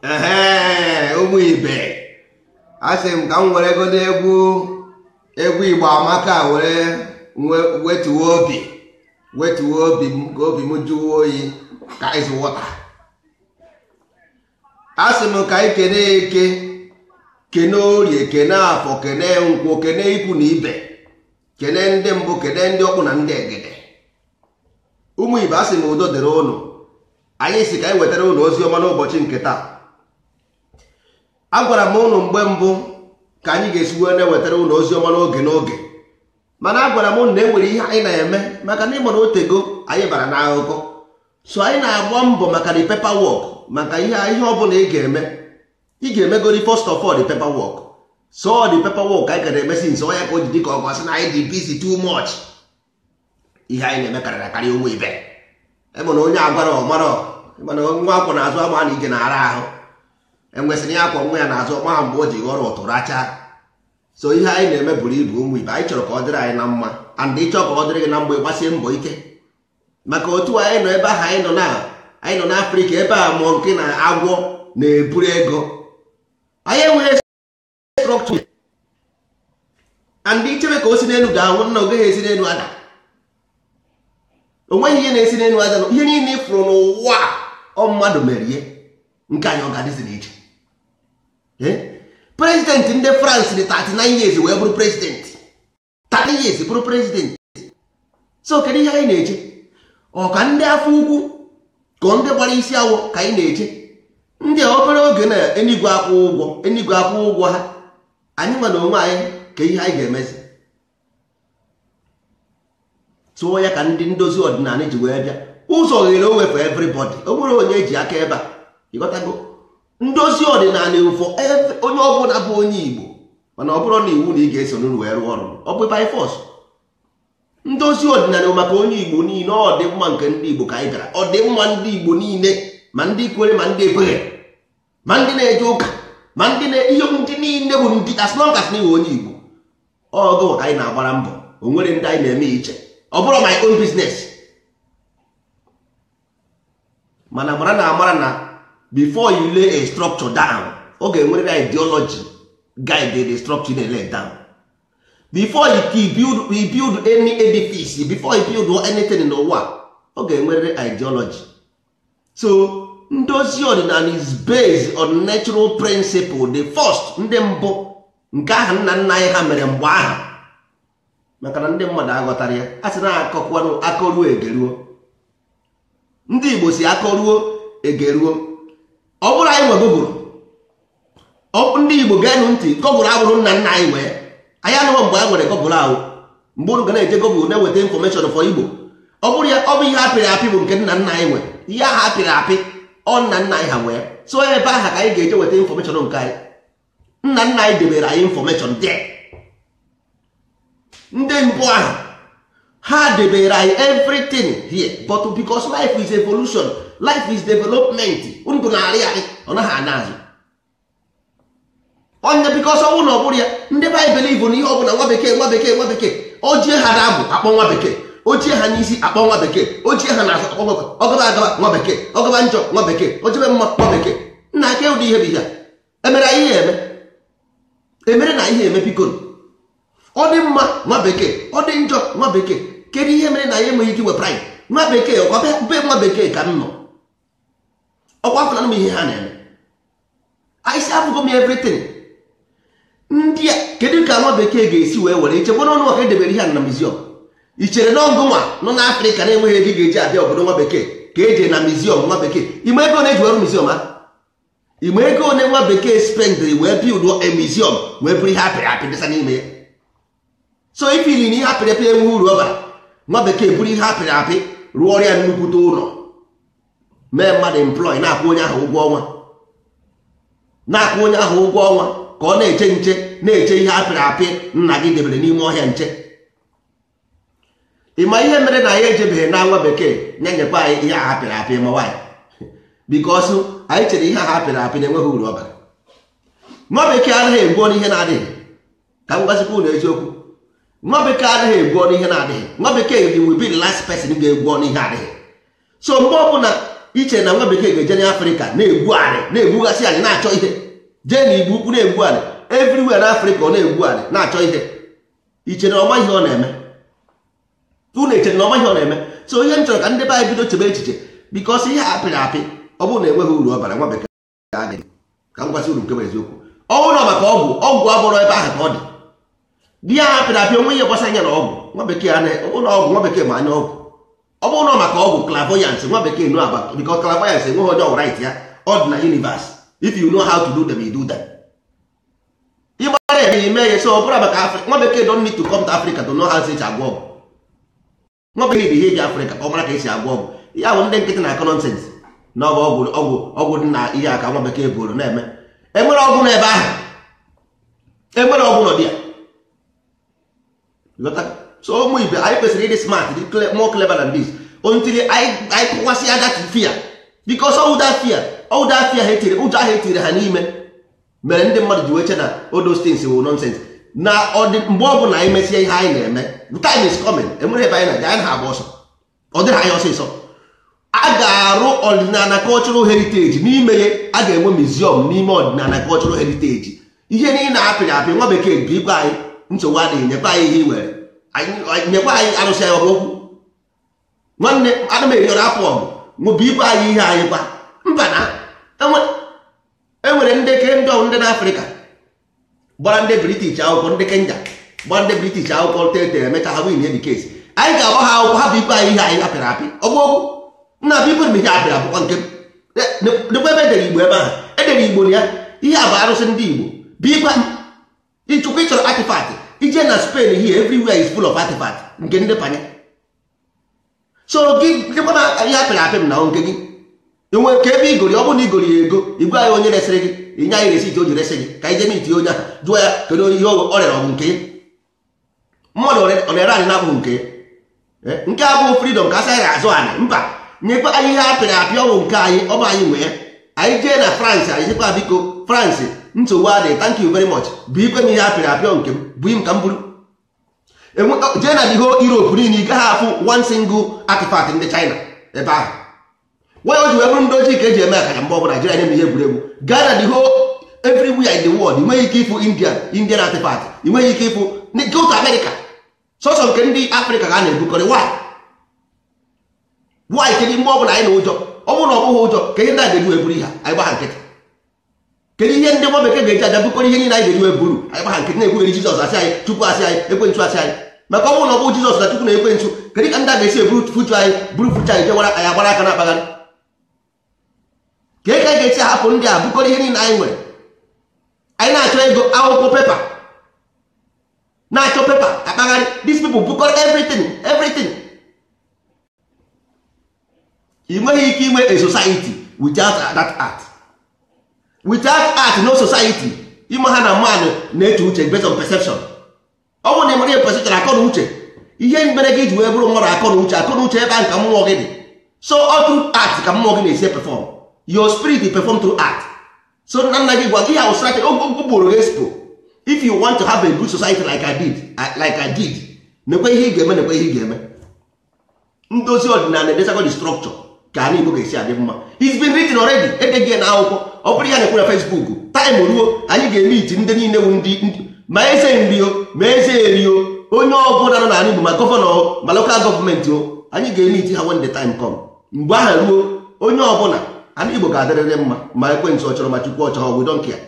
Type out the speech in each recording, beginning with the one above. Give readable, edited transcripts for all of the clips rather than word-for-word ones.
Ehe, ụmụ ibe, asị m ka m were godo egwu Igbo amaka were wetuo obi m ka obi m jụọ oyi ka ice water. Asị m ka anyị kene eke, kene orie, kene afọ, kene nkwụ, kene ikwu na ibe, kene ndị mbụ, kene ndị ọkpụ na ndị egede. Ụmụ ibe, asị m udo dịrị ụnụ. Anyị si ka anyị wetara ụnụ ozi ọma n'ụbọchị nke taa. Agwara m ụnụ mgbe mbụ ka anyị ga-esi wee na-ewetara ụnụ ozi ọma n'oge n'oge, mana agwara m ụnụ na enwere ihe anyị na-eme maka na ịma na otego anyị bara n'akụkọ. So anyị na-agba mbọ maka the paper work, maka ihe ọ bụla ị ga-eme, ị ga-emegori first of all the paper work. So the paper work anyị gara emesi nso ya ka o ji dị ka ọ gwasị na anyị dị busy too much. Ihe anyị na-eme karịrị akarị ụmụ ibe. Ebe na onye agwara ọmara mana nwa akwọ na-azụ ama na ije na-ara ahụ, enwesịrị ya akwa nwa ya na-azụ ọma mgbe o ji ghọrọ ụtụ rachaa. So ihe anyị na-eme buru ibu ụmụ ibe. Anyị chọrọ ka ọ dịrị anyị na mma, and ịchọ ka ọ dịrị gị na mgbe gbasie mbọ ike. Maka otu anyị nọ ebe ahụ anyị nọ na anyị nọ n'Afrịka ebe a mụọ nke na agwọ na-eburu ego, anyị enweghị structure. And ichebe ka o si n'elu ga-anwụ nna, ọ gaghị esi n'elu ada. O nweghị ihe na-esi n'elu ada. Ihe niile ịfụrụ n'ụwa ọ mmadụ merie nke anyị ọ ga-adịzi n'iche. President ndị France dị 39 years wee bụrụ president, 30 years bụrụ president. So kedu ihe anyị na-eche? Ọ ka ndị afọ ukwu ka ndị gbara isi awọ ka anyị na-eche? Ndị a obere oge na enigwe akwụ ụgwọ, enigwe akwụ ụgwọ ha. Anyị nwa na onwe anyị Ka ihe anyị ga-emezi tụọ ya ka ndị ndozi ọdịnala ji wee bịa. Ụzọ ghere onwe for everybody, o nwere onye eji aka ebe a. Ịghọtago? Ndozi ọdịnala for onye ọbụla bụ onye Igbo, mana ọ bụrụ na iwu na ị ga-eso n'uru wee rụọ ọrụ, ọ bụ by force. Ndozi ọdịnala maka onye Igbo niile, ọ dị mma nke ndị Igbo ka anyị bịara, ọ dị mma ndị Igbo niile, ma ndị kwere ma ndị ekweghị, ma ndị na-eje ụka, ma ndị na ihe, ndị niile bụ ndị, as long as na iwe onye Igbo, ọgụ ka anyị na-agbara mbọ. O nwere ndị anyị na-eme iche, ọ bụrụ my own business. Mana mara na amara na before you lay a structure down, ọ ga-enwerịrị ideology guide the structure na lay down. Before you build any edifice, before you build anything n'ụwa, ọ ga-enwerịrị ideology. So ndozi ọdịnala is based on natural principle, the first, ndị mbụ, nke ahụ nna nna anyị ha mere mgbe ahụ. Maka na ndị mmadụ aghọtara ya, a sị na akọkwanụ akọruo egeruo. Ndị Igbo si akọruo egeruo. Ọ bụrụ anyị nwe Google, ndị Igbo geenụ ntị, Google abụrụ nna nna anyị nwee. Anyị anụghị mgbe anyị nwere Google ahụ, mgbe unu ga na-eje Google na-eweta information for Igbo. Ọ bụrụ ya, ọ bụ ihe apịrị apị bụ nke nna nna anyị nwe. Ihe ahụ apịrị apị, ọ nna nna anyị ha nwee. So ebe ahụ ka anyị ga-eje weta information nke anyị. Nna nna anyị debere anyị information there. Ndị mbụ ahụ ha debere anyị everything here. But because life is evolution, life is development, ndụ na-arị arị, ọ naghị ana azụ onye. Because ọnwụ na ọ bụrụ ya, ndị be anyị believe na ihe ọbụla nwa bekee, nwa bekee, nwa bekee. Ojie ha na-abụ akpọ nwa bekee, ochie ha n'isi akpọ nwa bekee, ochie ha n'azụ akpọ nwa bekee, ọgaba agaba nwa bekee, ọgaba njọ nwa bekee, ojebe mma nwa bekee. Nna aka, ụdị ihe bụ ihe a emere anyị? Ihe eme emere na ihe eme, biko. Ọ dị mma nwa bekee, ọ dị njọ nwa bekee. Kedu ihe mere na anyị enweghị ike iwe pride nwa bekee? Ọkwa be nwa bekee ka m nọ, ọkwa afọ na m ihe ha na-eme. I si afụgo m everything. Ndị a, kedu ka nwa bekee ga-esi wee were ichekwa n'ọnụ maka edebere ihe a na museum? I chere na ọgụ nwa nọ n'Afrịka na-enweghị ego ga-eji abịa obodo nwa bekee ka eje na museum nwa bekee? Ime ego na-eji ọrụ museum a, ime ego one nwa bekee spendịrị wee build a museum, wee bụrụ ihe apịrị apị dịsa n'ime ya. So ifili na ihe apịrị apị enweghị uru ọ bara, nwa bekee bụrụ ihe apịrị apị rụọ ọrịa nnukwute ụlọ, mee mmadụ employ, na-akwụ onye ahụ ụgwọ ọnwa, na-akwụ onye ahụ ụgwọ ọnwa ka ọ na-eche nche, na-eche ihe apịrị apị nna gị debere n'ime ọhịa nche. Ịma ihe mere na anyị ejebeghị na nwa bekee nye nyekwa anyị ihe ahụ apịrị apị? Ma nwaanyị, because anyị chere ihe ahụ apịrị apị na-enweghị uru ọ bara. Nwa bekee anaghị egbu ọnụ ihe na-adịghị. Ka m gwazikwa unu eziokwu, nwa bekee anaghị egbu ọnụ ihe na-adịghị. Nwa bekee will be the last person ga-egbu ọnụ ihe adịghị. So mgbe ọbụla iche na nwa bekee ga-eje n'Afrịka na-egbu anị, na-egbugasị anị, na-achọ ihe, jee na Igbo Ukwu na-egbu anị, everywhere na Afrịka ọ na-egbu anị na-achọ ihe, iche na ọma ihe ọ na-eme? Unu echere na ọma ihe ọ na-eme? So ihe m chọrọ ka ndị be anyị bido chebe echiche, because ihe apịrị apị, ọ bụrụ na enweghị uru ọ bara, nwa bekee adịghị. Ka m gwasị uru nke bụ eziokwu, ọ bụrụ na maka ọgwụ, ọgwụ abụrụ ebe ahụ ka ọ dị. Di ya apịrị apị onwe ihe gbasara anya na ọgwụ nwa bekee anaghị. Ọ bụrụ na ọgwụ, nwa bekee ma anya ọgwụ. Ọ bụrụ na maka ọgwụ clairvoyance, nwa bekee know about, because clairvoyance enweghị onye ọgwụ right ya. Ọ dị na universe. If you know how to do them, you do them. Ịgbara eme ime ya. So ọ bụrụ maka Africa, nwa bekee don't need to come to Africa to know how to esi agwọ ọgwụ. Nwa bekee dị ihe eji Africa ka ọ mara ka esi agwọ ọgwụ ya bụ ndị nkịtị na-akọ nonsense na ọ bụ ọgwụ, ọgwụ, ọgwụ dị na ihe a ka nwa bekee buru na-eme. Enwere ọgwụ n'ebe ahụ, enwere ọgwụ nọ dị ya. So ụmụ ibe anyị kwesịrị ịdị smart, dị more clever than this, until anyị kụwasịa that fear, because all that fear, all that fear ha etiri, ụjọ ahụ etiri ha n'ime mere ndị mmadụ ji wee che na all those things wụ nonsense. Na ọ dị mgbe ọ bụla anyị mesịa ihe anyị na-eme, time is coming. Enwere ebe anyị na-aga, anyị na-agba ọsọ, ọ dịghị anyị ọsịsọ. A ga-arụ ọdịnala cultural heritage n'ime ya, a ga-enwe museum n'ime ọdịnala cultural heritage. Ihe niile apịrị apị, nwa bekee bụ igwe anyị, nsogbu adịghị. Nyekwa anyị ihe i nwere, nyekwa anyị arụsị anyị. Ọ bụ okwu nwanne, ana m eriọrọ apụ ọgụ nwụbụ igwe anyị, ihe anyị kwa mba na enwere ndị ke ndị ndị n'Afrịka gbara ndị British akwụkwọ, ndị Kenya gbara ndị British akwụkwọ tete, emecha ha win the case. Anyị ga-agba ha akwụkwọ, ha bụ ikpe anyị, ihe anyị apịrị apị. Ọ bụ okwu nna bụ ikpe m, ihe apịrị apịkwa nke m. Nekwa ebe edere Igbo, ebe ahụ edere Igbo na ya. Ihe a bụ arụsị ndị Igbo bụ ikpe m. Ịchụkwa ịchọrọ artifact, Ije na Spain here, everywhere is full of artifact nke ndị panya. So gị dịkwa na ihe apịrị apị m na nke gị enwe ka ebe igori. Ọ bụrụ na igori ya ego, igwe anyị onye resịrị gị, inye anyị receipt o ji resị gị, ka anyị jee miti onye ahụ jụọ ya kedu ihe ọ rere. Ọ bụ nke ya? Mmadụ ọ na-ere anyị na-abụghị nke ya? Nke a bụ freedom ka a sị anyị azụ anyị mba. Nyekwa anyị ihe apịrị apị ọwụ nke anyị, ọ bụ anyị nwee. Anyị jee na France, anyị sịkwa, "Biko France, nsogbu adịghị, thank you very much, bụ ikwe m ihe apịrị apị nke m, bụ m ka m buru." Jee na the whole Europe niile, ị gaghị afụ one single artifact ndị China ebe ahụ. Why o ji wee bụrụ ndị ojii ka eji eme akara mgbe ọbụla Nigeria na-eme ihe egwuregwu? Gaa na the whole everywhere in the world, ị nweghị ike ịfụ Indian artifact, ị nweghị ike ịfụ. Go to America, sọsọ nke ndị Afrịka ka a na-ebukọrị. Why? Why? Kedu mgbe ọbụla anyị na ụjọ? Ọ bụrụ na ọ bụghị ụjọ, ka ihe ndị a ga-eji wee buru ihe anyị gba ha nkịtị? Kedu ihe ndị nwa bekee ga-eji aja bukọrọ ihe niile anyị ga-eji wee buru anyị gba ha nkịtị, na-ekwugheri Jizọs asị anyị, Chukwu asị anyị, ekwensu asị anyị? Maka ọ bụrụ na ọ bụ Jizọs na Chukwu na ekwensu, kedu ka ndị a ga-esi eburu future anyị, buru future anyị jewara anyị agbara aka na-akpagharị? Ka ka anyị ga-esi hapụ ndị a bukọrọ ihe niile anyị nwere? Anyị na-achọ ego akwụkwọ paper, na-achọ paper akpagharị. These people bukọrọ everything, everything. Ị nweghị ike inwe a society without that art. Without art, no society. Ịma ha na man na-eche uche based on perception. Ọ bụrụ na ị mara ihe perception, akọ na uche, ihe mere gị ji wee bụrụ mmadụ, akọ na uche, akọ na uche, ebe ahụ ka mmụọ gị dị. So all through art ka mmụọ gị na-esi perform. Your spirit perform through art. So nna nna gị gwa gị ahụ strategy ogboro gị expo. If you want to have a good society like I did, nekwe ihe ị ga-eme, nekwe ihe ị ga-eme. Ndozi ọdịnala edesago the structure ka ala Igbo ga-esi adị mma. It's been written already, edeghị na akwụkwọ. Ọ bụrụ ya na-ekwu na Facebook, time ruo, anyị ga-eme iti ndị niile wu ndị ma eze nrio ma eze erio, onye ọbụla nọ n'ala Igbo, ma governor, ma local government o, anyị ga-eme iti ha when the time come. Mgbe ahụ ruo, onye ọbụla, ala Igbo ga-adịrịrị mma. Ma ekwensu ọ chọrọ, ma Chukwu ọ chọrọ, we don't care.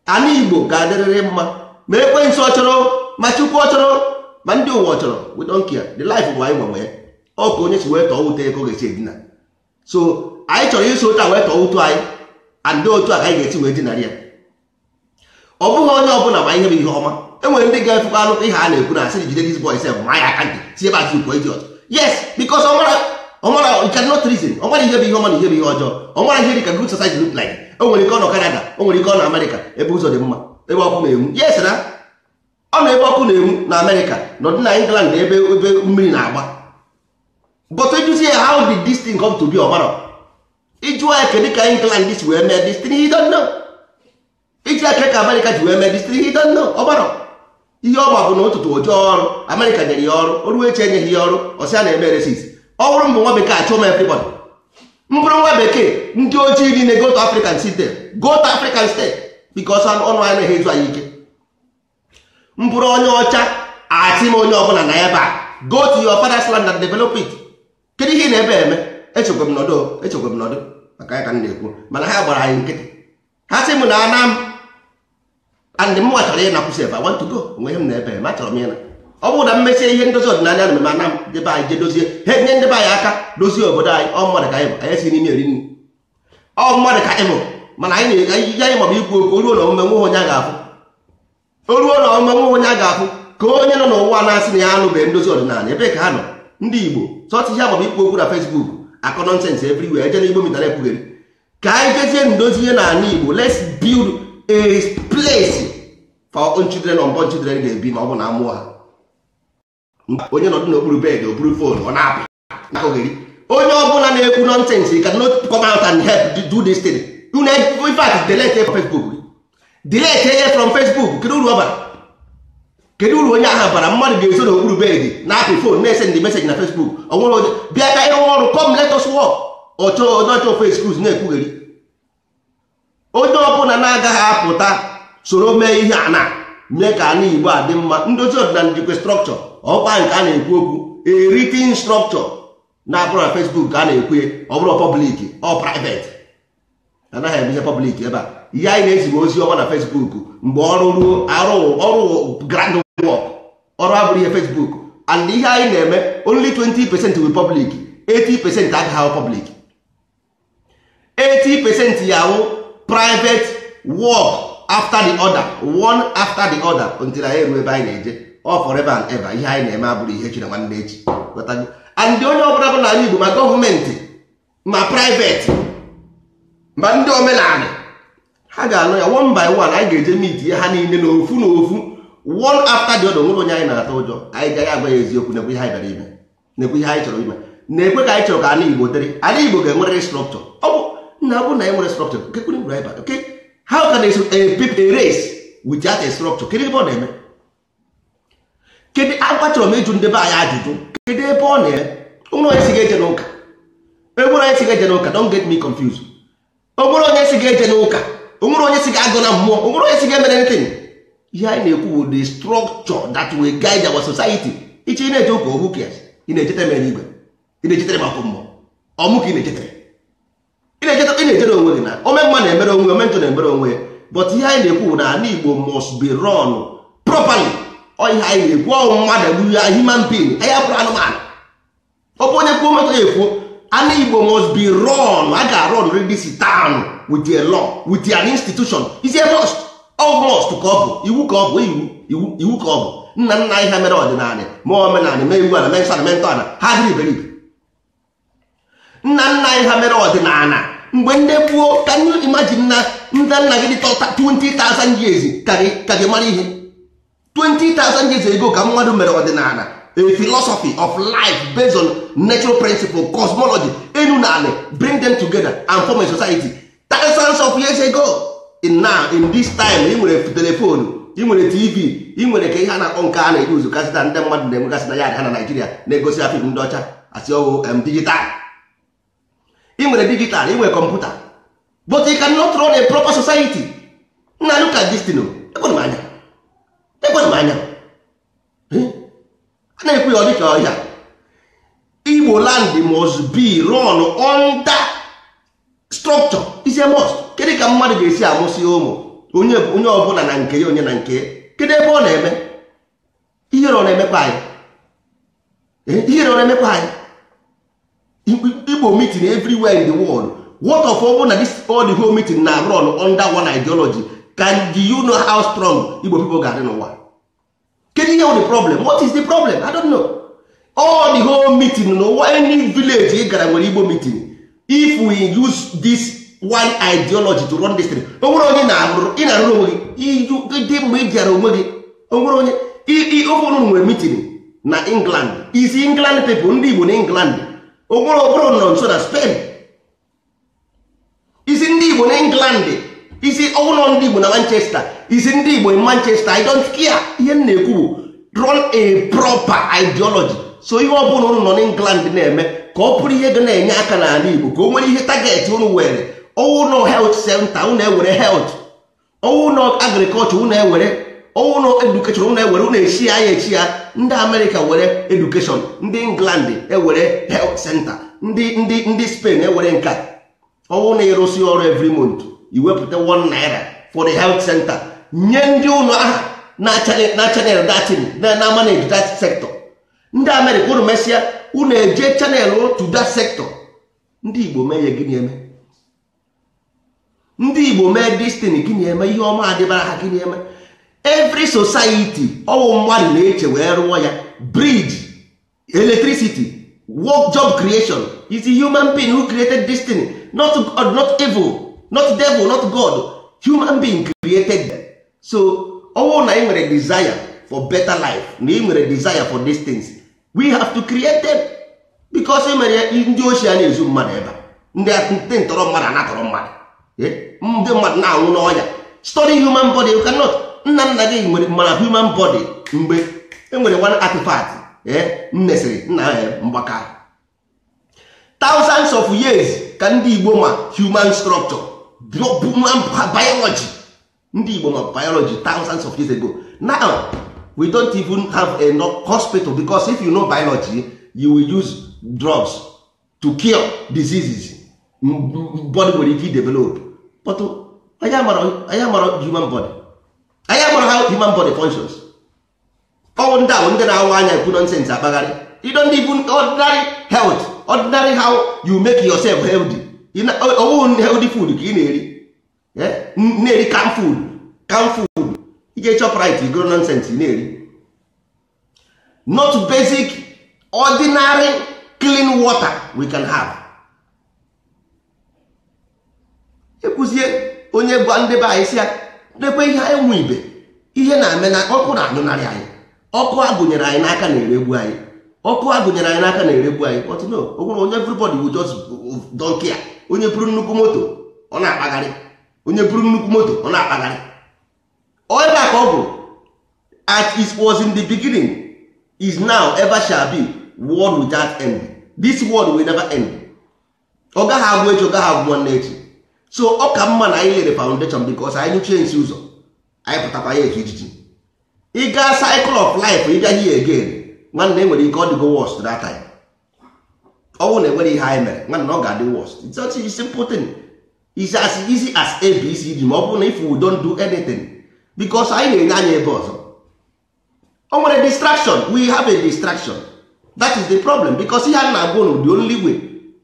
Ala Igbo ga-adịrịrị mma, ma ekwensu ọ chọrọ, ma Chukwu ọ chọrọ, ma ndị ụwa ọ chọrọ, we don't care. The life bụ anyị nwe ya. Ọ ka onye si wee tọọ ute ka ọ ga-esi edina. So anyị chọrọ isi otu a wee tọọ ụtụ anyị, and otu a ka anyị ga-esi wee dinara ya. Ọ bụghị onye ọbụla ma ihe bụ ihe ọma. Enwere ndị ga-efukwa anụ ihe a na-ekwu na asịrị jide this boy sef, ma ya aka ntị si ebe a tụpụ idiot. Yes, because ọmara ọmara, you cannot reason. Ọ mara ihe bụ ihe ọma na ihe bụ ihe ọjọọ. Ọ mara ihe dị ka good society look like. O nwere ike ọ nọ Canada, o nwere ike ọ nọ America, ebe ụzọ dị mma, ebe ọkụ na-enwu. Yes, na ọ nọ ebe ọkụ na-enwu na America, nọdụ na England, ebe mmiri na-agba. But ịjụzie ya, "How did this thing come to be?" Ọ mara. Ịjụọ ya, "Kedu ka England si wee mee this thing?" He don't know. Ịjụ ya, "Ka America ji wee mee this thing?" He don't know. Ọ mara ihe ọ ma bụ na ụtụtụ oje ọrụ, America nyere ya ọrụ, o ruo echi enyeghị ya ọrụ, ọsị a na-eme resis. Ọ bụrụ mbụ nwa bekee achụ m everybody, m bụrụ nwa bekee, ndị ojii niile, go to African state, go to African state, because ọnụ anyị anaghị ezu anyị ike. M bụrụ onye ọcha, achị m onye ọbụla na ebe a, go to your father's land and develop it. Kedu ihe ị na-ebe eme? Echekwa m nọdụ, echekwa m nọdụ maka ya ka m na-ekwu, mana ha gbara anyị nkịtị. Ha sị m na ana m and m nwa chọrọ ịna kwụsị ebe. I want to go. Onwe ihe m na-ebe eme, achọrọ m ịna. Ọ bụrụ na m mesie ihe ndozi ọdịnala na mmemme, ana m debe anyị, jee dozie ha, nye ndị be anyị aka dozie obodo anyị. Ọ mmadụ ka anyị bụ, anyị si n'ime eri nri. Ọ mmadụ ka anyị bụ, mana anyị na ihe anyị maọbụ ikwu okwu. Oruo na omume, nwe onye a ga-afụ. O ruo na omume, nwe onye a ga-afụ. Ka onye nọ n'ụwa na-asị na ya anụbeghị ndozi ọdịnala, ebee ka ha nọ? Ndị Igbo sọtụ ihe maọbụ ikwu okwu na Facebook, akọ nonsense everywhere. Eje n'Igbo mitara ekwugheri ka anyị jezie ndozie n'ala Igbo. Let's build a place for our own children, unborn children ga-ebi ma ọ bụ na amụọ ha. Onye nọdụ n'okpuru bed, o buru phone, ọ na-apị akọgheri. Onye ọbụla na-ekwu nonsense, you cannot come out and help do this thing. Unu, in fact, delete from Facebook, delete ya from Facebook. Kedu uru ọ bara? Kedu uru onye ahụ bara? Mmadụ ga-eso n'okpuru bed na-apị phone, na-ese ndị message na Facebook. Ọ nwere onye bịa ka ịrụ ọrụ? Come, let us work. Ọchọ onye ọchọ ofe excuse na-ekwugheri. Onye ọbụla na-agaghị apụta soro mee ihe a na mee ka ala Igbo a dị mma. Ndozi ọdịnala jikwe structure ọkwa nke a na-ekwu okwu, a written structure na-abụrụ na Facebook ka a na-ekwu ya. Ọ bụrụ public, ọ private, anaghị eme ihe public ebe a. Ihe anyị na-ezi bụ ozi ọma na Facebook. Mgbe ọrụ ruo, arụ ọrụ, grand work, ọrụ abụrụ ihe Facebook. And ihe anyị na-eme, only 20% will public, 80% agaghị ahụ public, 80% ya awụ private work. after the other, one after the other, until anyị eruo ebe anyị na-eje. All forever and ever. Ihe anyị na-eme abụrụ ihe echi na nwanne echi. And onye ọbụla bụ n'ala Igbo, ma gọọmenti, ma private, ma ndị omenala, ha ga-anụ ya one by one. Anyị ga-eje meet ha niile n'ofu n'ofu, one after the other. Nwere onye anyị na-atụ ụjọ. Anyị gaghị agwa ya eziokwu. Nekwe ihe anyị bịara ime, nekwe ihe anyị chọrọ ime, na-ekwe ka anyị chọrọ ka ala Igbo dịrị. Ala Igbo ga-enwerịrị structure. Ọ bụ na ọ bụ na e nwere structure, kekwere uru anyị bara? Okay, how can a race without a structure? Kedu ebe ọ na-eme? Kedu agwa? Chọrọ m ịjụ ndị be anyị ajụjụ. Kedu ebe ọ na-eme? Onwere onye si ga-eje n'ụka? Enwere onye si ga-eje n'ụka? Don't get me confused. Onwere onye si ga-eje n'ụka? Onwere onye si ga-agụ na mmụọ? Onwere onye si ga-emere anything? Ihe anyị na-ekwu bụ the structure that will guide our society. Iche ị na-eje ụka, who cares? Ị na-ejetere m eluigwe, ị na-ejetere m ọkụ mmụọ, ọmụ ka ị na-ejetere? Ị na-ejere onwe gị na ome mma na-emere onwe, ome njọ na-emere onwe ya. But ihe anyị na-ekwu bụ na ala Igbo must be run properly. Ọ ihe anyị na-ekwu. Ọ mmadụ bụ ya, human being. Anyị abụrụ anụmanụ. Ọ bụ onye kwuo metọ ya ekwuo. Ala Igbo must be run. A ga-run this town with a law, with an institution. Is a must. All must ka ọ bụ iwu, ka ọ bụ iwu, iwu, iwu ka ọ bụ. Nna nna anyị ha mere ọdịnala, ma omenala, mee iwu ala, mee nsọ ala, mee ntọala. Ha dịrị iberibe. Nna nna anyị ha mere ọdịnala mgbe ndị gboo. Can you imagine na nna nna gị dị 20,000 years ka gị mara ihe? 20,000 years ago ka mmadụ mere ọdịnala, a philosophy of life based on natural principle, cosmology, enu na ala, bring them together and form a society thousands of years ago. In now, in this time, ị nwere telephone, ị nwere TV, ị nwere ka ihe a na-akpọ nke a na-eji ụzụ kasịta ndị mmadụ na-enwegasị na ya ha na Naijiria na-egosi afọ ndị ọcha asị ọwụ digital. Ị nwere digital, ị nwere kọmputa, but you cannot run a proper society. Nna, look at this thing. Ekwere m anya, ekwere m anya. A na-ekwu ya, ọ dịka ọhịa. Igbo land must be run under structure. Is a must. Kedu ka mmadụ ga-esi amụsị ụmụ, onye onye ọbụla na nke ya, onye na nke ya? Kedu ebe ọ na-eme? Ihere ọ na-emekwa anyị? Ihere ọ na-emekwa anyị? Igbo meeting everywhere in the world. What of ọ bụ na this all the whole meeting na run under one ideology? Can do you know how strong Igbo people ga-adị n'ụwa? Kedu ihe the problem? What is the problem? I don't know. All the whole meeting n'ụwa, any village ị gara nwere Igbo meeting. If we use this one ideology to run this thing, o nwere onye ị na-arụrụ onwe gị dị mgbe ị bịara onwe gị. O nwere onye ụfọdụ nwere meeting na England, isi England people, ndị Igbo na England. O nwere ọbụrụ nọ nso na Spain, isi ndị Igbo na England, isi ọbụlọ ndị Igbo na Manchester, isi ndị Igbo in Manchester. I don't care. Ihe m na-ekwu bụ run a proper ideology. So ihe ọbụla unu nọ n'England na-eme, ka ọ bụrụ ihe ga na-enye aka n'ala Igbo, ka o nwere ihe target unu were. Ọwụ nọ health center, unu ewere health. Ọwụ nọ agriculture, unu ewere. Ọwụ nọ education, unu ewere. Unu echi ya, ya echi ya. Ndị Amerịka were education, ndị England ewere health center, ndị Spain ewere nka. Ọwụ na ịrụsị ọrụ every month, iwepụta ₦1 for the health center, nye ndị ụlọ aha na channel that thing, na manage that sector. Ndị Amerịka, unu mesịa, unu eje channel to that sector. Ndị Igbo mee ya, gịnị eme? Ndị Igbo mee this thing, gịnị eme? Ihe ọma adịbara ha, gịnị eme? Every society, ọwụ mmadụ na-eche wee rụọ ya. Bridge, electricity, work, job creation is a human being who created this thing, not God, not evil, not devil, not God. Human being created them. So ọwụ na ị nwere desire for better life, na ị nwere desire for these things, we have to create them, because e mere ndị ochie a na-ezu mmadụ ebe a, ndị ntọrọ mmadụ, anatọrọ mmadụ, ndị mmadụ na-anwụ n'ọnya. Study human body. You cannot. Nna nna gị nwere mara human body. Mgbe e nwere one artifact nnesịrị nna ya mgbaka thousands of years ka ndị Igbo ma human structure, biology. Ndị Igbo ma biology thousands of years ago. Now we don't even have enough hospital, because if you know biology, you will use drugs to cure diseases body nwere ike develop. But anyị amara human body, anyị amara how human body functions. Ọwụ ndị ahụ ndị na-awa anya ekwu nonsense akpagharị. You don't even ordinary health, ordinary how you make yourself healthy. Ọwụ healthy food ka ị na-eri, na-eri canned food. Can food, ije Shoprite igoro nonsense ị na-eri. Not basic ordinary clean water we can have. Ekwuzie onye gwa ndị be anyị si ya nekwe ihe anyị nwe ibe ihe na-eme na ọkụ na-anyụnarị anyị, ọkụ agụnyere anyị n'aka na-eregbu anyị, ọkụ agụnyere anyị n'aka na-eregbu anyị. But no, o nwere onye, everybody will just don't care. Onye buru nnukwu moto ọ na-akpagharị, onye buru nnukwu moto ọ na-akpagharị. Ebe a ka ọ bụ, as it was in the beginning is now ever shall be, world without end. This world will never end. Ọ gaghị agwụ echi, ọ gaghị agwụ nwanne echi. So ọ ka mma na anyị lere foundation, because anyị nyụchie nsi ụzọ anyị pụtakwa ya etu ijiji. Ị gaa cycle of life, ị bịa here again, nwanne, enwere ike ọ dịgo worst that time. Ọ bụrụ na enwere ihe anyị mere, nwanne, ọ ga-adị worst. It's such a simple thing. It's as easy as ABCD. Ma ọ bụrụ na if we don't do anything, because anyị na-enye anya ebe ọzọ, o nwere distraction. We have a distraction, that is the problem. Because ihe a na-agwa unu, the only way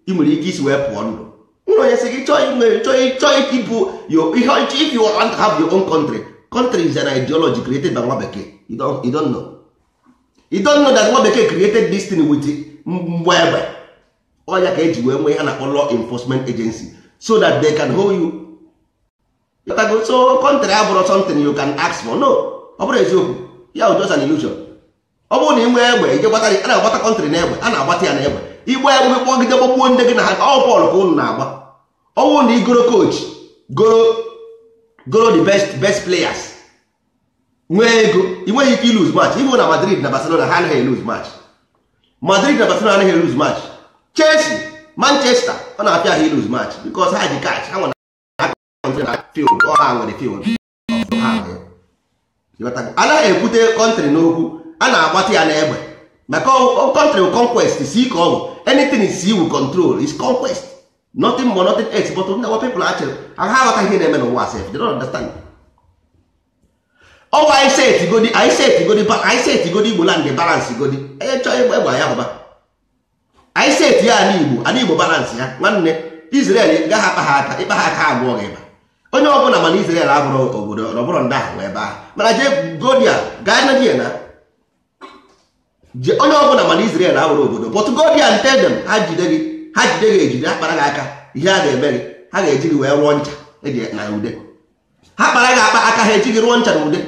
ị nwere ike isi wee pụọ ndụ, nwere onye sị gị chọọ inwe, chọọ ịbụ your ihe, if you want to have your own country. Country is an ideology created by nwa bekee. You don't know, you don't know that nwa bekee created this thing with mgbe egbe ọ ya ka eji wee nwee ihe a na-akpọ law enforcement agency, so that they can hold you. So country abụrụ something you can ask for. No, ọ bụrụ eziokwu ya just an illusion. Ọ bụrụ na ị nwee egbe ije gbata, a na-agbata country na egbe, a na-agbata ya na egbe. Igba egbe kpọgide gbagbuo ndị gị na ha, ọ bọọlụ ka unu na-agba. Ọ bụrụ na igoro coach, goro the best players, nwee ego, ị nweghị ike ilose match. Ịhụ na Madrid na Barcelona, ha anaghị elose match. Madrid na Barcelona anaghị elose match. Chelsea, Manchester, ọ na-apịa ha ilose match because ha ji cash ha nwere na field, ọ ha nwere field ha nwere. Anaghị ekwute country n'okwu, a na-agbata ya n'egbe, maka country conquest si ka ọ bụ. Anything is will control is conquest, nothing more, nothing else. But our people actually ha aghọta ihe na-eme n'ụwa sef. They don't understand. Ọwa anyị set godi, anyị set godi, anyị set godi Igbo land balance godi. Onye chọọ ịgba egbe ya gbaba. Anyị set ya ana Igbo, ana Igbo balance ya. Nwanne, Israel gaghị akpa ha aka, ịkpa ha aka abụọ gị ịba. Onye ọbụla mana Israel abụrụ obodo, ọ bụrụ ndị ahụ ebe ahụ, mana jee godia gaa na die na onye ọbụla mana Israel abụrụ obodo. But go there and tell them, ha jide gị, ha jide gị, ejide ha kpara gị aka, ihe a ga-eme gị, ha ga-eji gị wee rụọ ncha eji na ude. Ha kpara gị akpa aka, ha eji gị rụọ ncha na ude.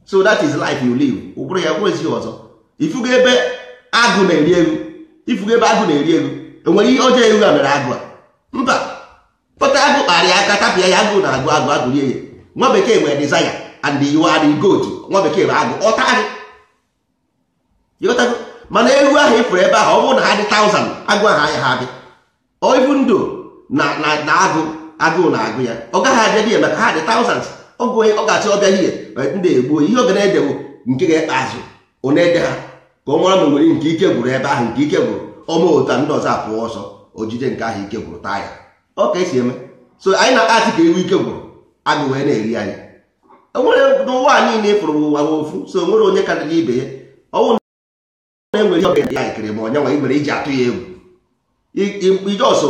So that is life you live. Ụbụrụ ya bụrụ ezi ọzọ. Ifugo ebe agụ na-eri ewu, ifugo ebe agụ na-eri ewu, enwere ihe ọjọọ ewu a mere agụ a? Mba. Pụta, agụ kpara ya aka, tapịa ya. Agụ na-agụ agụ, agụ rie ya. Nwa bekee nwere desire and you are the goat. Nwa bekee bụ agụ, ọ taa gị. Ịghọtago? Mana ewu ahụ ịfụrụ ebe ahụ, ọ bụrụ na ha dị 1000, agụ ahụ anya ha abịa. Ọ even though na agụụ na-agụ ya, ọ gaghị abịa die, maka ha dị thousands. Ọgụ ọ ga-achọ ọbịa hie ndị egbuo. Ihe ọ ga na-ede bụ nke ga-ekpe azụ, ọ na-ede ha ka ọ mara ma nwere nke ike gwụrụ ebe ahụ, nke ike gwụrụ ọma otu a, ndị ọzọ apụọ ọsọ, ojide nke ahụ ike gwụrụ taa ya. Ọ ka esi eme. So anyị na-atị ka ewu ike gwụrụ, agụ wee na-eri anyị. Enwere n'ụwa a niile ịfụrụ, ụwa bụ ofu. So nwere onye karịrị ibe ya. Ọnwụ na enwere ihe ọbịa ya ekere ma onye nwa ị nwere iji atụ ya egwu, ije ọsọ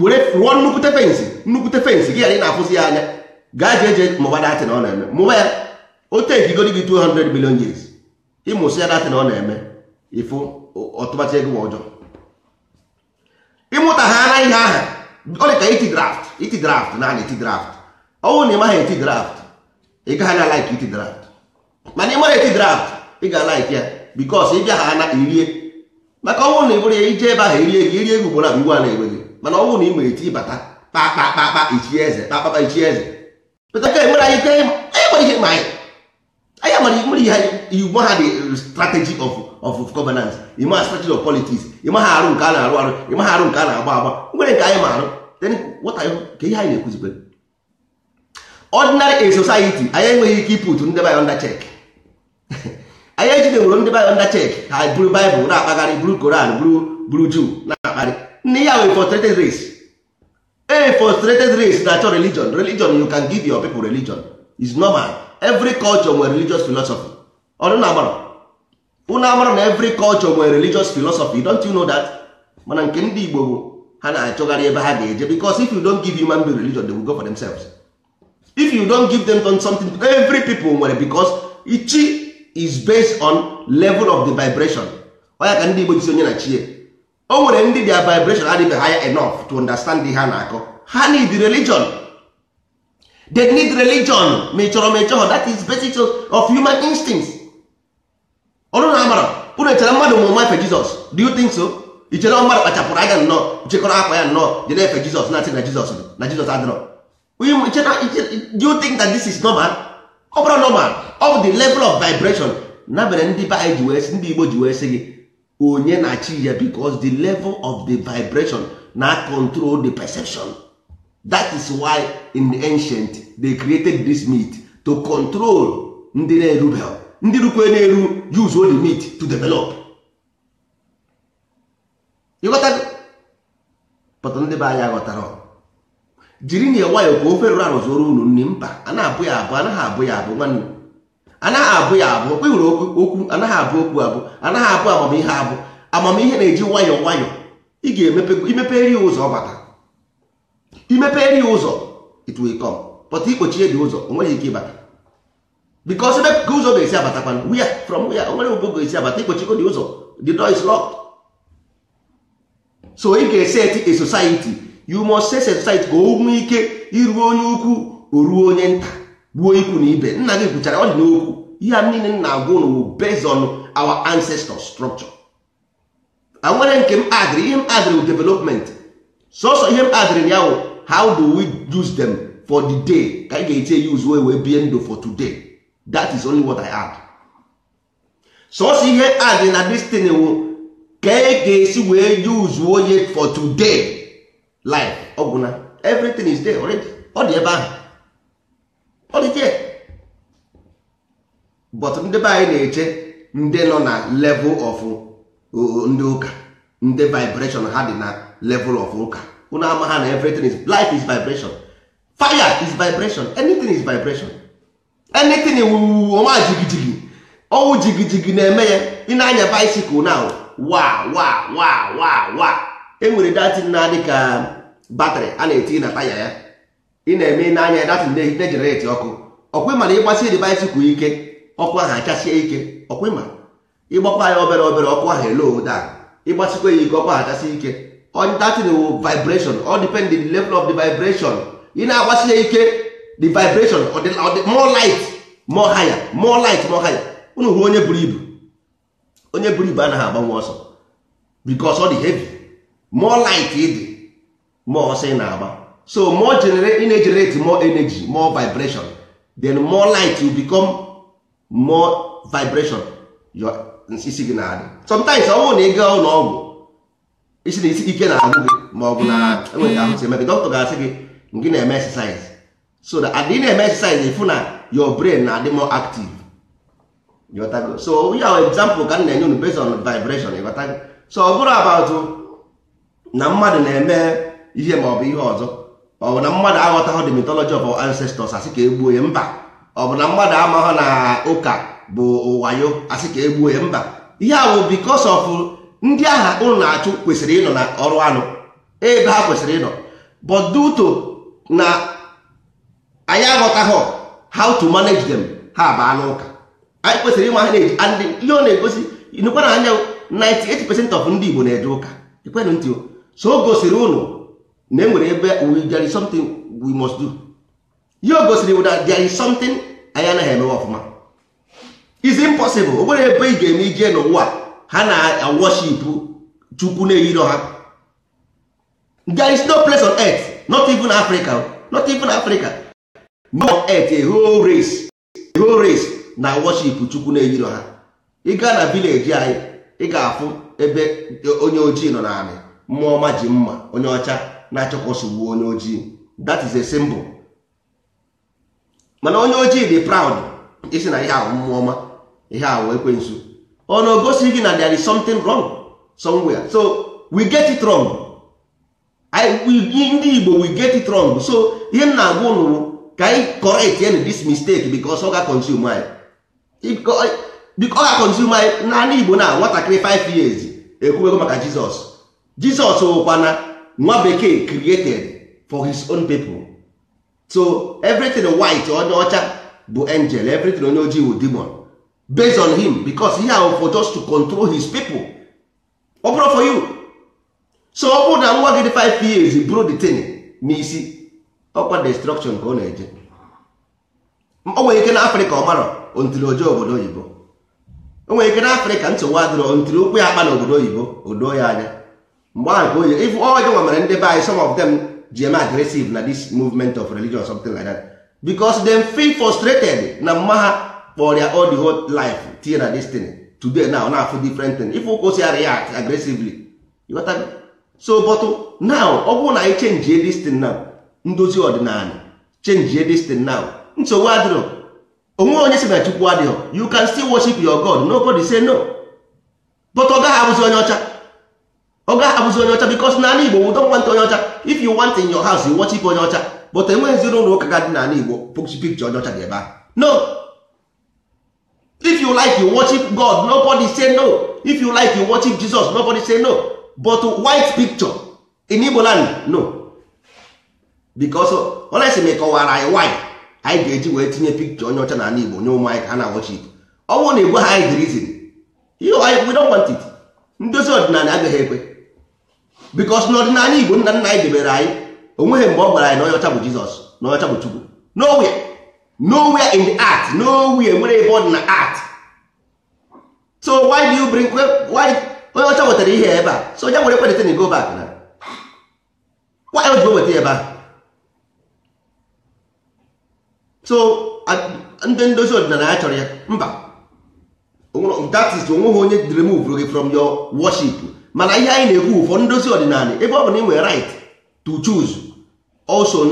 were rụọ nnukwute fence, nnukwute fence gị ghara ị na-afụzi ya anya. Gaa jee jee mụba datin ọ na-eme, mụba ya. O tekigodi gị 200 million years ịmụsị ya datin ọ na-eme. Ịfụ ọtụmatụ ego ọjọọ ịmụta ha anaghị ihe aha. Ọ dị ka iti draft, iti draft naanị iti draft. Ọ bụrụ na ị maghị eti draft, ị gaghị na like iti draft. Mana ị mara eti draft, ị ga like ya, because ị bịa ha na irie. Maka ọ bụrụ na ị bụrụ ya ije ebe ahụ erie gị, irie gị ugboro abụ, iwu a na-egbe gị. Mana ọ bụrụ na ị nwere eti ịbata kpakpakpakpa, ichie eze, kpakpakpa, ichie eze. Pụta ka enwere anyị ike, anyị nwere ihe ma anyị amara nwere ihe igbo ha dị, strategy of governance, ịma strategy of politics, ịma ha arụ nke a na-arụ arụ, ịma ha arụ nke a na-agba agba, nwere nke anyị ma arụ. Then what are you, ka ihe anyị na-ekwuzikwe? Ordinary a society, anyị enweghị ike iput ndị be anyị under check. Anyị ejide nwere ndị be anyị under check, ha buru Bible na-akpagharị, buru Koran, buru Jew na-akpagharị. Nne ya wee frustrated race, a frustrated race na-achọ religion. Religion, you can give your people religion is normal. Every culture nwere religious philosophy. Ọdụ na amara unu amara na every culture nwere religious philosophy. Don't you know that? Mana nke ndị Igbo bụ ha na-achọgharị ebe ha ga-eje, because if you don't give human being religion, they will go for themselves. If you don't give them something, every people nwere, because chi is based on level of the vibration. Ọ ka ndị Igbo jisi onye na chie. O nwere ndị their vibration adịbeghị higher enough to understand ihe ha na-akọ. Ha need religion. They need religion. Ma ị chọrọ ma ị chọghọ, that is basic of human instincts. Ọrụ na amara unu echere mmadụ mụ efe Jizọs? Do you think so? I chere mmadụ kpachapụrụ anya nnọọ, chekọrọ akwa ya nnọọ, je na-efe Jizọs, na-asị na Jizọs dị, na Jizọs adịrọ? Do you think that this is normal? Ọ bụrụ normal, ọ bụ the level of vibration na mere ndị be anyị ji wee sị, ndị Igbo ji wee sị gị onye na-achị ya, because the level of the vibration na control the perception. That is why in the ancient they created this myth to control ndị na-erubeghị, ndị rukwe na-eru, use all the myth to develop. Ịghọtago? But ndị be anyị aghọtara. Jiri na nwayọ ka ofe rụrụ arụ zụrụ unu nri. Mba, a na-abụ ya abụ, anaghị abụ ya abụ. Nwanne, anaghị abụ ya abụ. Okwe hụrụ okwu, okwu anaghị abụ, okwu abụ, anaghị abụ amamihe abụ. Amamihe na-eji nwayọ nwayọ. Ị ga-emepe, imepere ya ụzọ, ọ bata. Imepere ya ụzọ, it will come. But ikpochie dị ụzọ, o nweghị ike ịbata, because ebe ka ụzọ ga-esi abatakwana? Where from where? O nwere ebe ga-esi abata. Ikpochiko dị ụzọ, the door is locked. So ị ga-eset a society, you must set a society ka o nwee ike iruo onye ukwu, o ruo onye nta, ruo ikwu na ibe. Nna gị kwuchara ọ dị n'okwu. Ihe a niile m na-agwa unu wụ based on our ancestor structure. Nwere nke m adịrị, ihe m adịrị wụ development. Sọsọ ihe m adịrị ya wụ how do we use them for the day, ka anyị ga-eti use wee bie ndụ for today. That is only what I add. Sọsọ ihe adị na this thing wụ ka e ga-esi wee use onye for today life. Ọgwụna, everything is there already. Ọ dị ebe ahụ, ọ dị there. But ndị be anyị na-eche ndị nọ na level of ndị ụka, ndị vibration ha dị na level of ụka. Unu ama ha na everything is life is vibration, fire is vibration, anything is vibration, anything. Ọma jigijigi, ọwụ jigijigi na-eme ya. Ị na-anya bicycle now, wa wa wa wa wa, enwere datin na-adị ka battery a na-etinye na taya ya. Ị na-eme, ị na-anya ya, datin na-egenerate ọkụ. Ọkwa ịma na ịgbasie dị bicycle ike, ọkụ ahụ achasie ike? Ọkwa ịma ịgbakwa ya obere obere, ọkụ ahụ elo down? Ịgbasikwa ya ike, ọkụ ahụ achasị ike. Datin wụ vibration. All depend the level of the vibration. Ị na-agbasi ya ike, the vibration ọ dị more light, more higher, more light, more higher. Unu hụ onye buru ibu, onye buru ibu anaghị agbanwe ọsọ because ọ dị heavy. More light dị, more ọsọ ị na-agba. So more generate, ị na-generate more energy, more vibration. Then more light you become, more vibration your isi gị na-adị. Sometimes ọ bụrụ na ị gaa ụlọ ọgwụ, isi na isi ike na-agwụ gị, ma ọ bụ na enwere ahụ si eme gị, dọkịta ga-asị gị gị na-eme exercise, so that adị na-eme exercise, ịfụ na your brain na-adị more active. Ịghọtago? So ya example ka m na-enye unu based on vibration. Ịghọtago? So ọ bụrụ about na mmadụ na-eme ihe ma ọ bụ ihe ọzọ, ọ bụ na mmadụ aghọtaghị the mythology of our ancestors, asị ka egbuo ya? Mba. Ọ bụ na mmadụ amaghị na ụka bụ wayo, asị ka egbuo ya? Mba. Ihe a bụ because of ndị agha ụnụ na-achụ kwesịrị ịnọ na ọrụ anụ ebe ha kwesịrị ịnọ, but due to na anyị aghọtaghị how to manage them, ha baa n'ụka. Anyị kwesịrị ịma ha na-eji. And ihe ọ na-egosi nụkwa na anya, 98% of ndị Igbo na-eje ụka. Ekwenụ ntị o. So o gosiri ụnụ na e nwere ebe there is something we must do. Ihe o gosiri bụ that there is something anyị anaghị emewe ọfụma. Is impossible. O nwere ebe ị ga-eme ije n'ụwa ha na worship Chukwu na-eyiro ha. There is no place on earth, not even Africa, not even Africa, no on earth, a whole race, a whole race na worship Chukwu na-eyiro ha. Ị gaa na village anyị, ị ga-afụ ebe onye ojii nọ n'anị, mmụọ ọma ji mma, onye ọcha na-achọkọsogbu onye ojii. That is a symbol. Mana onye ojii dị proud isi na ihe ahụ mmụọ ọma, ihe ahụ ekwensu. Ọ na ogosi gị na there is something wrong somewhere. So we get it wrong. Ndị Igbo, we get it wrong. So ihe m na-agwa unu, ka anyị correct any this mistake, because ọ ga-consume anyị, ọ ga-consume anyị. N'ala Igbo na nwatakịrị 5 years ekwuwego maka Jizọs. Jizọs wụkwa na nwa bekee created for his own people. So everything white, onye ọcha bụ angel, everything onye ojii bụ demon, based on him, because he have for just to control his people. Ọ bụrụ for you. So ọ bụrụ na nwa gị dị 5 years bụrụ the thing n'isi, ọkwa destruction ka ọ na-eje. O nwere ike na Afrịka ọ marọ until oje obodo oyibo. O nwere ike na Afrịka nsogbu adịrọ until ụkwụ ya akpa na obodo oyibo, o doo ya anya. Mgbe ahụ ka oye if ọjọọ nwa mere ndị be anyị, some of them ji eme aggressive na this movement of religion or something like that, because them feel frustrated na mma ha kpọrọ ya all the whole life tinye na this thing. Today now na-afụ different thing, if ụka osi react aggressively, you got that? So but now ọ bụrụ na anyị change this thing now, ndozi ọdịnala change this thing now, nsogbu adịrọ. Onwe onye si na Chukwu adịghọ, you can still worship your God, nobody say no, but ọ gaghị abụzi onye ọcha, ọ gaghị abụzi onye ọcha, because n'ala Igbo we don't want onye ọcha. If you want in your house, you worship onye ọcha, but enweghịzi ụlọ ụka ga dị n'ala Igbo picture onye ọcha dị ebe ahụ. No, if you like, you worship God, nobody say no. If you like, you worship Jesus, nobody say no, but white picture in Igbo land, no. Because unless me kọwara anyị why anyị ga-eji wee tinye picture onye ọcha n'ala Igbo nye ụmụ anyị ka ha na worship, ọ bụrụ na igwe ha anyị the reason, we don't want it. Ndozi ọdịnala agaghị ekwe, because n'ọdịnala Igbo nna nna anyị debere anyị, onweghị mgbe ọ gwara anyị na onye ọcha bụ Jizọs, na onye ọcha bụ Chukwu. Nowhere, nowhere in the art, nowhere nwere ebe ọ dị na art. So why do you bring, why onye ọcha wetara ihe ebe a? So onye nwere kwedete na go back na why o ji weta ebe a? So ndị ndozi ọdịnala ya chọrọ ya mba. That is onweghị onye remove gị from your worship. Mana ihe anyị na-ekwu ụfọdụ ndozi ọdịnala, ebe ọ bụ na ị nwere right to choose, also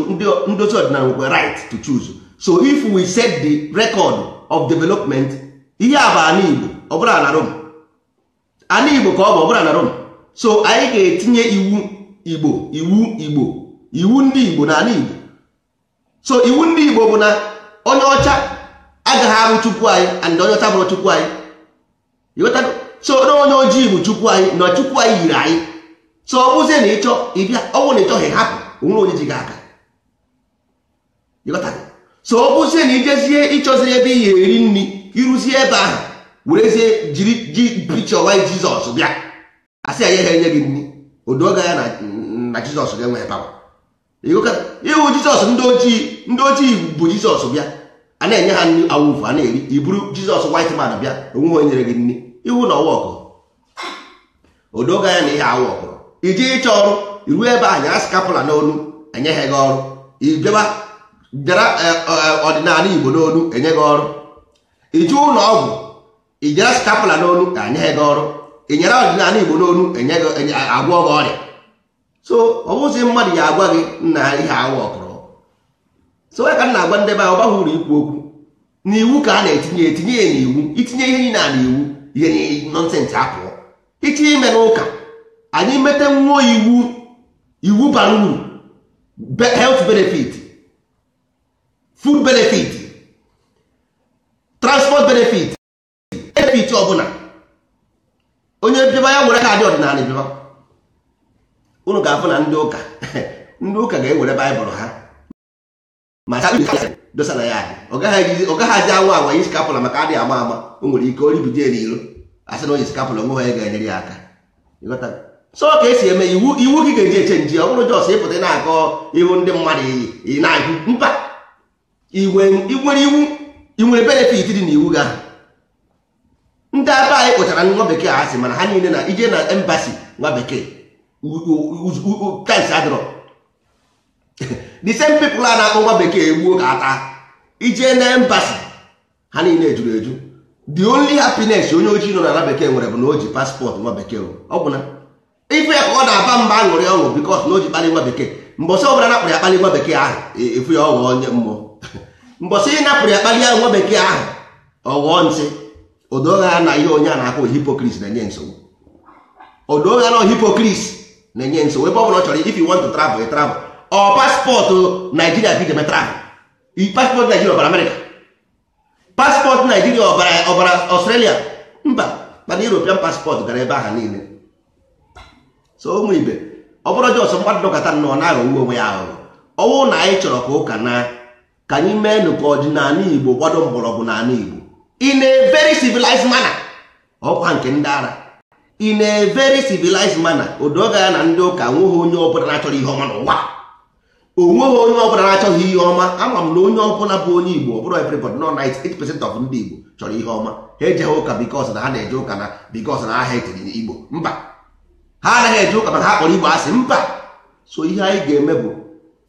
ndozi ọdịnala nwekwa right to choose. So if we set the record of development, ihe a bụ ana Igbo, ọ bụrụ ana Rome, ana Igbo ka ọ bụ, ọ bụrụ ana Rome. So anyị ga-etinye iwu Igbo, iwu Igbo, iwu ndị Igbo na ana Igbo. So iwu ndị Igbo bụ na onye ọcha agaghị abụ Chukwu anyị, and onye ọcha bụrụ Chukwu anyị. So na onye ojii bụ Chukwu anyị, na Chukwu anyị yiri anyị. So ọ bụzie na ịchọ ịbịa, ọ bụrụ na ịchọghị hapụ, onwere onye ji gị aka. So ọ bụzie na ijezie ịchọziri ebe ị ga-eri nri, ịrụzie ebe ahụ werezie jiri ji picture white Jizọs bịa, asị ya ha enye gị nri, odoga ya na Jizọs ga-enwe pawa. Ịhụ Jizọs ndị ojii, ndị ojii bụ Jizọs bịa, a na-enye ha nri awụfu a na-eri. Iburu Jizọs white man bịa, onwe onye nyere gị nri, ihu na ọwa ọkụ, odoga ya na ihe awụ ọkụrụ. Ije ịchọ ọrụ, iruo ebe a nyara skapụla n'onu, enyeghị gị ọrụ. Ịbịaba bịara ọdịnala Igbo n'onu, enye gị ọrụ. Ije ụlọ ọgwụ, ijere skapụla n'onu, enyeghị gị ọrụ. Ịnyere ọdịnala Igbo n'onu, enye gị agwọ gị ọrịa. So ọ bụzi mmadụ ya agwa gị nna ihe awụ ọkụrụ. So ya ka m na-agwa ndị be ahụ, ọ baghị uru ikwu okwu n'iwu ka a na-etinye etinye ya n'iwu. Itinye ihe niile na iwu, ihe nọnsensị apụọ. Itinye ime n'ụka, anyị mete nwuo iwu, iwu bara uru, health benefit, food benefit, transport benefit, benefit ọbụla. Onye bịaba ya were kaadị ọdịnala bịaba, unu ga-afụ na ndị ụka ndị ụka ga-ewere baịbụl ha ma dosa na ya adị. Ọ gaghị anwa anwa yi skapụla maka adịghị ama ama, o nwere ike oribide n'ilo asị na onye skapụla onwe ha ga-enyere ya aka. So ka esi eme iwu, iwu gị ga-eji eche nji. Ọ bụrụ jos ịpụta na-akọ ihu ndị mmadụ ị na-agụ mba, ị nwere iwu, ị nwere benefit dị n'iwu gị ahụ. Ndị ebe anyị kpụchara nwa bekee asị, mana ha niile na ije na embassy nwa bekee chance adịrọ. The same people a na-akpọ nwa bekee egbuo ka ata, ije na embassy ha niile juru eju. The only happiness onye ojii nọ n'ala bekee nwere bụ na o ji paspọtụ nwa bekee. Ọ bụ na ife ya ka ọ na-aba mba aṅụrị ọṅụ, because na o ji kpali nwa bekee. Mbọsị ọbụla napụrụ ya kpali nwa bekee ahụ, efu ya ọghọ onye mmụọ. Mbọsị ị napụrụ ya kpali nwa bekee ahụ, ọghọ nsị. Odogha na ihe onye a na-akpọ hypocrite na-enye nsogbu. Odogha na hypocrite na-enye nsogbu. Ebe ọ bụla ọ chọrọ, if you want to travel, you travel. Ọ paspọtụ Naijiria ka iji eme travel. Paspọtụ Naijiria ọbara Amerịka, paspọtụ Naijiria ọbara Australia, mba. Mana European paspọtụ gara ebe ahụ niile. So ụmụ ibe, ọ bụrụ jos mmadụ dọkọta nnọọ na-aghọgbu onwe ya aghụghọ. Ọnwụ na anyị chọrọ ka ụka na ka anyị mee nụ ka ọdịnala Igbo gbado mgbọrọgwụ n'ala Igbo in a very civilized manner. Ọkwa nke ndị ara in a very civilized manner. Odoga ya na ndị ụka nweghị onye ọbụla na-achọrọ ihe ọma n'ụwa, onweghị onye ọbụla na-achọghị ihe ọma. Ama m na onye ọbụla bụ onye Igbo, ọ bụrụ everybody, no, 98% of ndị Igbo chọrọ ihe ọma. Ha ejeghị ụka because na ha na-eje ụka na because na ha etiri Igbo, mba. Ha anaghị eje ụka maka ha kpọrọ Igbo asị, mba. So ihe anyị ga-eme bụ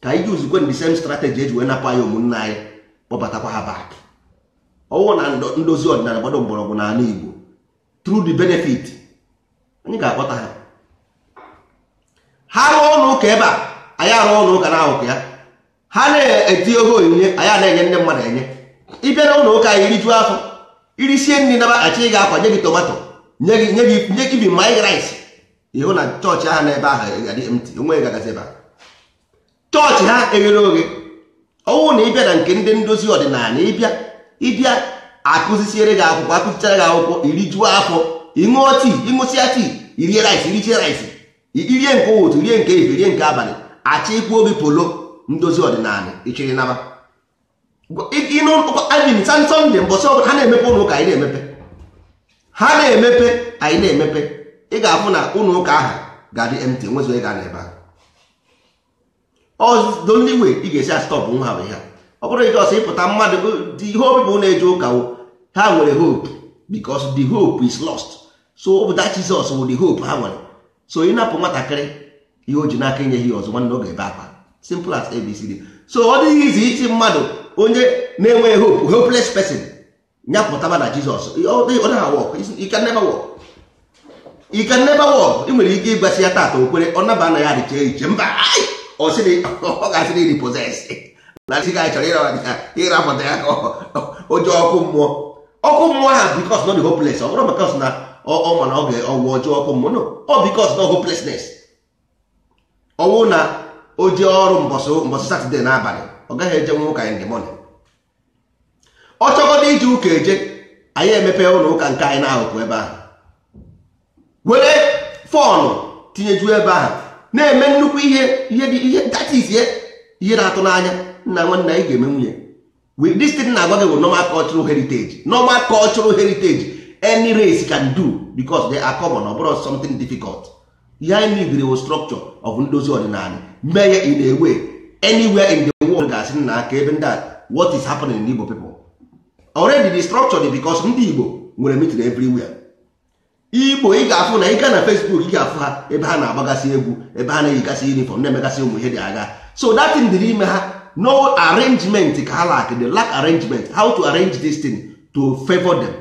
ka anyị juzikwe the same strategy eji wee napụ anyị ụmụnne anyị, kpọbatakwa ha back. Ọwụ na ndozi ọdịnala gbado mgbọrọgwụ n'ala Igbo through the benefit, anyị ga-akpọta ha. Ha rụọ ụlọ ụka ebe a, anyị arụọ ụlọ ụka n'akụkụ ya. Ha na-eti oge onyinye, anyị a na-enye ndị mmadụ enye. Ịbịa na ụlọ ụka anyị, rijuo afọ, irisie nri, naba achị, gị akwa, nye gị tomato, nye gị nye gị nye gị my rice. Ịhụ na chọọchị ahụ n'ebe ahụ adị empty, onwe gagazi ebe ahụ, chọọchị ha eghere oghe. Ọnwụ na ịbịa na nke ndị ndozi ọdịnala, ịbịa akụzisiere gị akwụkwọ, akụzichara gị akwụkwọ, irijuo afọ, ịṅụọ tii, ịṅụsịa tii, irie rice, irichie rice, irie nke ụtụ, rie nke ehihie, rie nke abalị, achọ ikwuo gị polo ndozi ọdịnala, ichiri naba. Ịnụ Sunday, mbọsị ọbụla ha na-emepe ụlọ ụka, anyị na-emepe. Ha na-emepe, anyị na-emepe. Ị ga-afụ na ụlọ ụka ahụ ga-adị empty, enweghị onye ga n'ebe ahụ. The only way ị ga-esi stop nwa ha bụ ihe a. Ọ bụrụ ije ọsọ ịpụta mmadụ, the hope bụ na-eje ụka, ha nwere hope because the hope is lost. So ọ bụ that Jesus wụ the hope ha nwere. So ịnapụ nwatakịrị ihe o ji n'aka, inye ihe ọzọ, nwanne, ọ ga-ebe akwa. Simple as ABCD. So ọ dịghị izi iti mmadụ onye na-enweghị hope, hopeless person, nyapụtaba na Jizọs. Ọ naghị work. You can never work, you can never work. Ị nwere ike ịgwasị ya tata, okwere, ọ naba na ya dịcha iche, mba, ọ sịrị ọ ga-asị na iri possess na sị ga chọrọ ịrapụta ya ka o jee ọkụ mmụọ, ọkụ mmụọ ahụ, because not the hopeless. Ọ bụrụ because na ọ ma na ọ ga-ọgwụ ọjọọ ọkụ mmụọ, no, ọ because na hopelessness. Ọwụ na o jee ọrụ mbọsị mbọsị Saturday n'abalị, ọ gaghị eje nwa ụka in the morning. Ọ chọgodo ije ụka eje, anyị emepe ụlọ ụka nke anyị na-ahụpụ ebe ahụ, were phone tinyejuo ebe ahụ, na-eme nnukwu ihe, ihe dị ihe, that is ihe na-atụ n'anya. Nna nwanne, anyị ga-eme nwunye with this thing na-agwa gị bụ normal cultural heritage, normal cultural heritage any race can do because they are common. Ọ bụrụ something difficult. Ihe anyị need was structure of ndozi ọdịnala, mee ya in a way anywhere in the world ga-asị nna aka ebe ndị a, what is happening in Igbo people already, the structure dị, because ndị Igbo nwere meeting everywhere. Igbo, ị ga-afụ na ị gaa na Facebook, ị ga-afụ ha ebe ha na-agbagasị egwu, ebe ha na-eyigasị uniform, na-emegasị ụmụ ihe dị agha. So that thing dị n'ime ha. No arrangement ka ha lack. They lack arrangement, how to arrange this thing to favor them.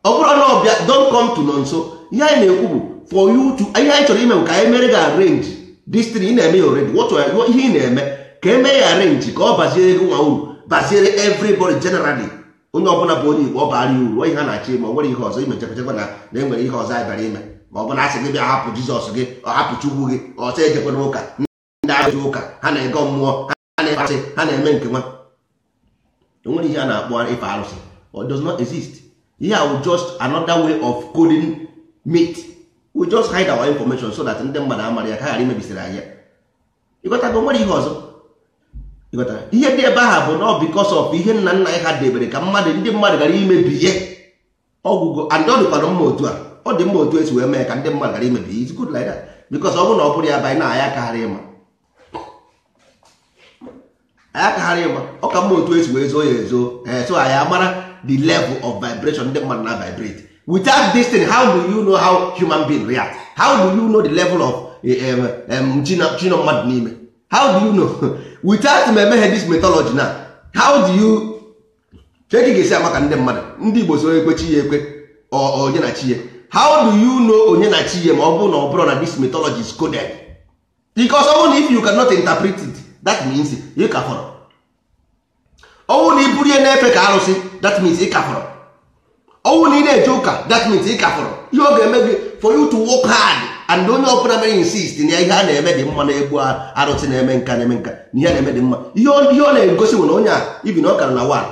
Ọ bụrụ na ọbịa, don't come to nọ nso. Ihe anyị na-ekwu bụ for you to, ihe anyị chọrọ ime bụ ka anyị mere gị arrange this thing ị na-eme ya already. What ihe ị na-eme, ka eme ya arrange ka ọ baziere gị nwa uru, baziere everybody generally, onye ọbụla bụ onye Igbo, ọ bara ya uru. Ihe ha na-achọ ime, ọ nwere ihe ọzọ ime chekwa na na enwere ihe ọzọ anyị bịara ime, ma ọ bụ na asị gị bịa hapụ Jizọs gị, ọ hapụ Chukwu gị, ọsọ ejekwa n'ụka. Ndị agha ụka ha na-ego mmụọ, ha na-efe arụsị, ha na-eme nke nwa. Enwere ihe a na-akpọ ife arụsị? It does not exist. Ihe a wụ just another way of coding myth. We just hide our information so that ndị mmadụ amara ya, ka ha ghara imebisiri anyị ya. Ịghọtago? Nwere ihe ọzọ ịghọtara? Ihe dị ebe ahụ bụ na because of ihe nna nna anyị ha debere ka mmadụ, ndị mmadụ gara imebi ihe ọgwụgwọ, and ọ dịkwana mma otu a. Ọ dị mma otu esi wee mee ka ndị mmadụ gara imebi. It's good like that, because ọ bụrụ na ọ bụrụ ya bụ anyị na anyị akaghara ịma, anyị akaghara ịma. Ọ ka mma otu esi wee zoo ya ezo. Ee, so anyị amara the level of vibration ndị mmadụ na vibrate. Without this thing, how do you know how human being react? How do you know the level of chino mmadụ n'ime? How do you know without m emeghe this mythology na? How do you check ị ga-esi ama ka ndị mmadụ, ndị Igbo so ekwe chi ya ekwe onye na chi ya? How do you know onye na chi ya ma ọ bụrụ na ọ bụrụ na this mythology is coded? Because ọ bụrụ na if you cannot interpret it, that means you ka fọrọ. Ọ bụrụ na ị buru ihe na-efe ka arụsị, that means ị ka fọrọ. Ọ bụrụ na ị na-eje ụka, that means ị ka fọrọ. Ihe ọ ga-eme gị for you to work hard, and onye ọbụla mere insist na ihe a na-eme dị mma, na-egbu arụsị, na-eme nka, na-eme nka, na ihe a na-eme dị mma, ihe ọ na-egosi bụ na onye a ibi na ọ kara na 1,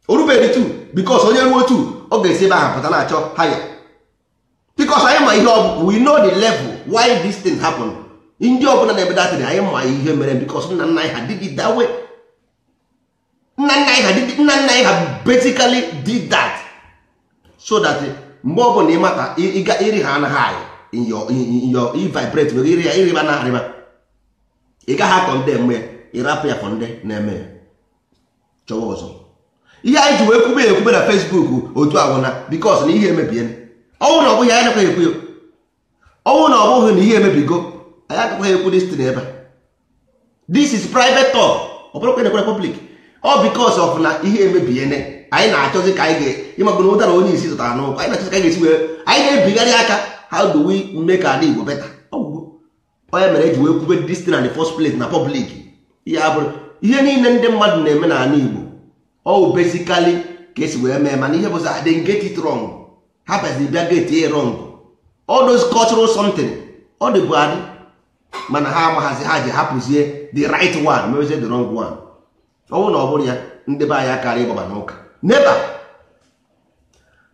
o rubeghị 2, because onye ruo 2, ọ ga-esi ebe ahụ pụta na-achọ higher, because anyị ma ihe ọ bụ. We know the level why this thing happen. Ndị ọbụla na-eme that thing, anyị ma ihe mere, because nna nna anyị ha did it that way. Nna nna anyị ha did, nna nna anyị ha basically did that, so that mgbe ọbụla ịmata ịga iri ha anaghị anyị in your vibrate nwere iri ya ịrịba na arịba, ị gaghị akọndem ya, ịrapụ ya for ndị na-eme ya chọwa ọzọ. Ihe anyị ji wee kwube ekwube na Facebook otu agwụna, because na ihe emebiela. Ọnwụ na ọ bụghị anyị nakwaghị ekwu ya, ọnwụ na ọ bụghị na ihe emebigo, anyị agakwaghị ekwu this thing ebe a. This is private talk, ọ bụrụkwa enekwara public. Ọ because of na ihe emebiene, anyị na-achọzi ka anyị ga ịmagụ na ụdara onye isi zụtara n'ụkwụ. Anyị na-achọzi ka anyị ga-esi wee anyị na-ebigharị aka. How do we make ala Igbo better? Ọgwụgwụ onye mere eji wee kwube this thing in the first place na public. Ihe abụrụ ihe niile ndị mmadụ na-eme n'ala Igbo, ọ basically ka esi wee mee, mana ihe bụzi they get it wrong, ha bịazi bịa get it wrong. All those cultural something, ọ dịbụ adị, mana ha amaghazi, ha ji hapụzie the right one, mewezie the wrong one. Ọ bụrụ na ọ bụrụ ya, ndị be anyị akara ịgbaba n'ụka, never.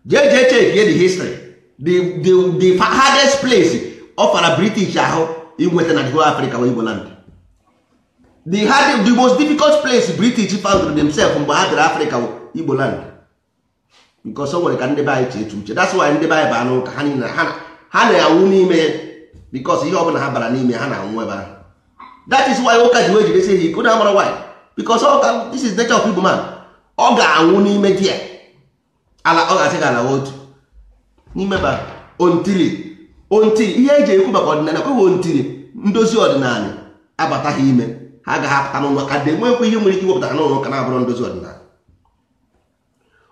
Jee jee check the history. The hardest place ọ fara British ahụ inweta na the whole Africa wa Igbo land. The most difficult place British found themselves mgbe ha bịara Africa bụ Igbo land, because o nwere ka ndị be anyị che eche uche. That's why ndị be anyị baa n'ụka, ha niile ha na-anwụ n'ime ya, because ihe ọbụla ha bara n'ime, ha na-anwụ ebe ahụ. That is why ụka ji wee jidesi ha ike. Unu amara why? Because ụka, this is nature of Igbo man. Ọ ga-anwụ n'ime di ya ala, ọ ga-asị gị ala otu n'ime ba ontili ontili. Ihe eji ekwu maka ọdịnala kweghị ontili ndozi ọdịnala abataghị ime, ha agaghị apụta n'ụlọ ka dị nwekwa ihe nwere ike iwepụta ha n'ụlọ ụka na-abụrụ ndozi ọdịnala.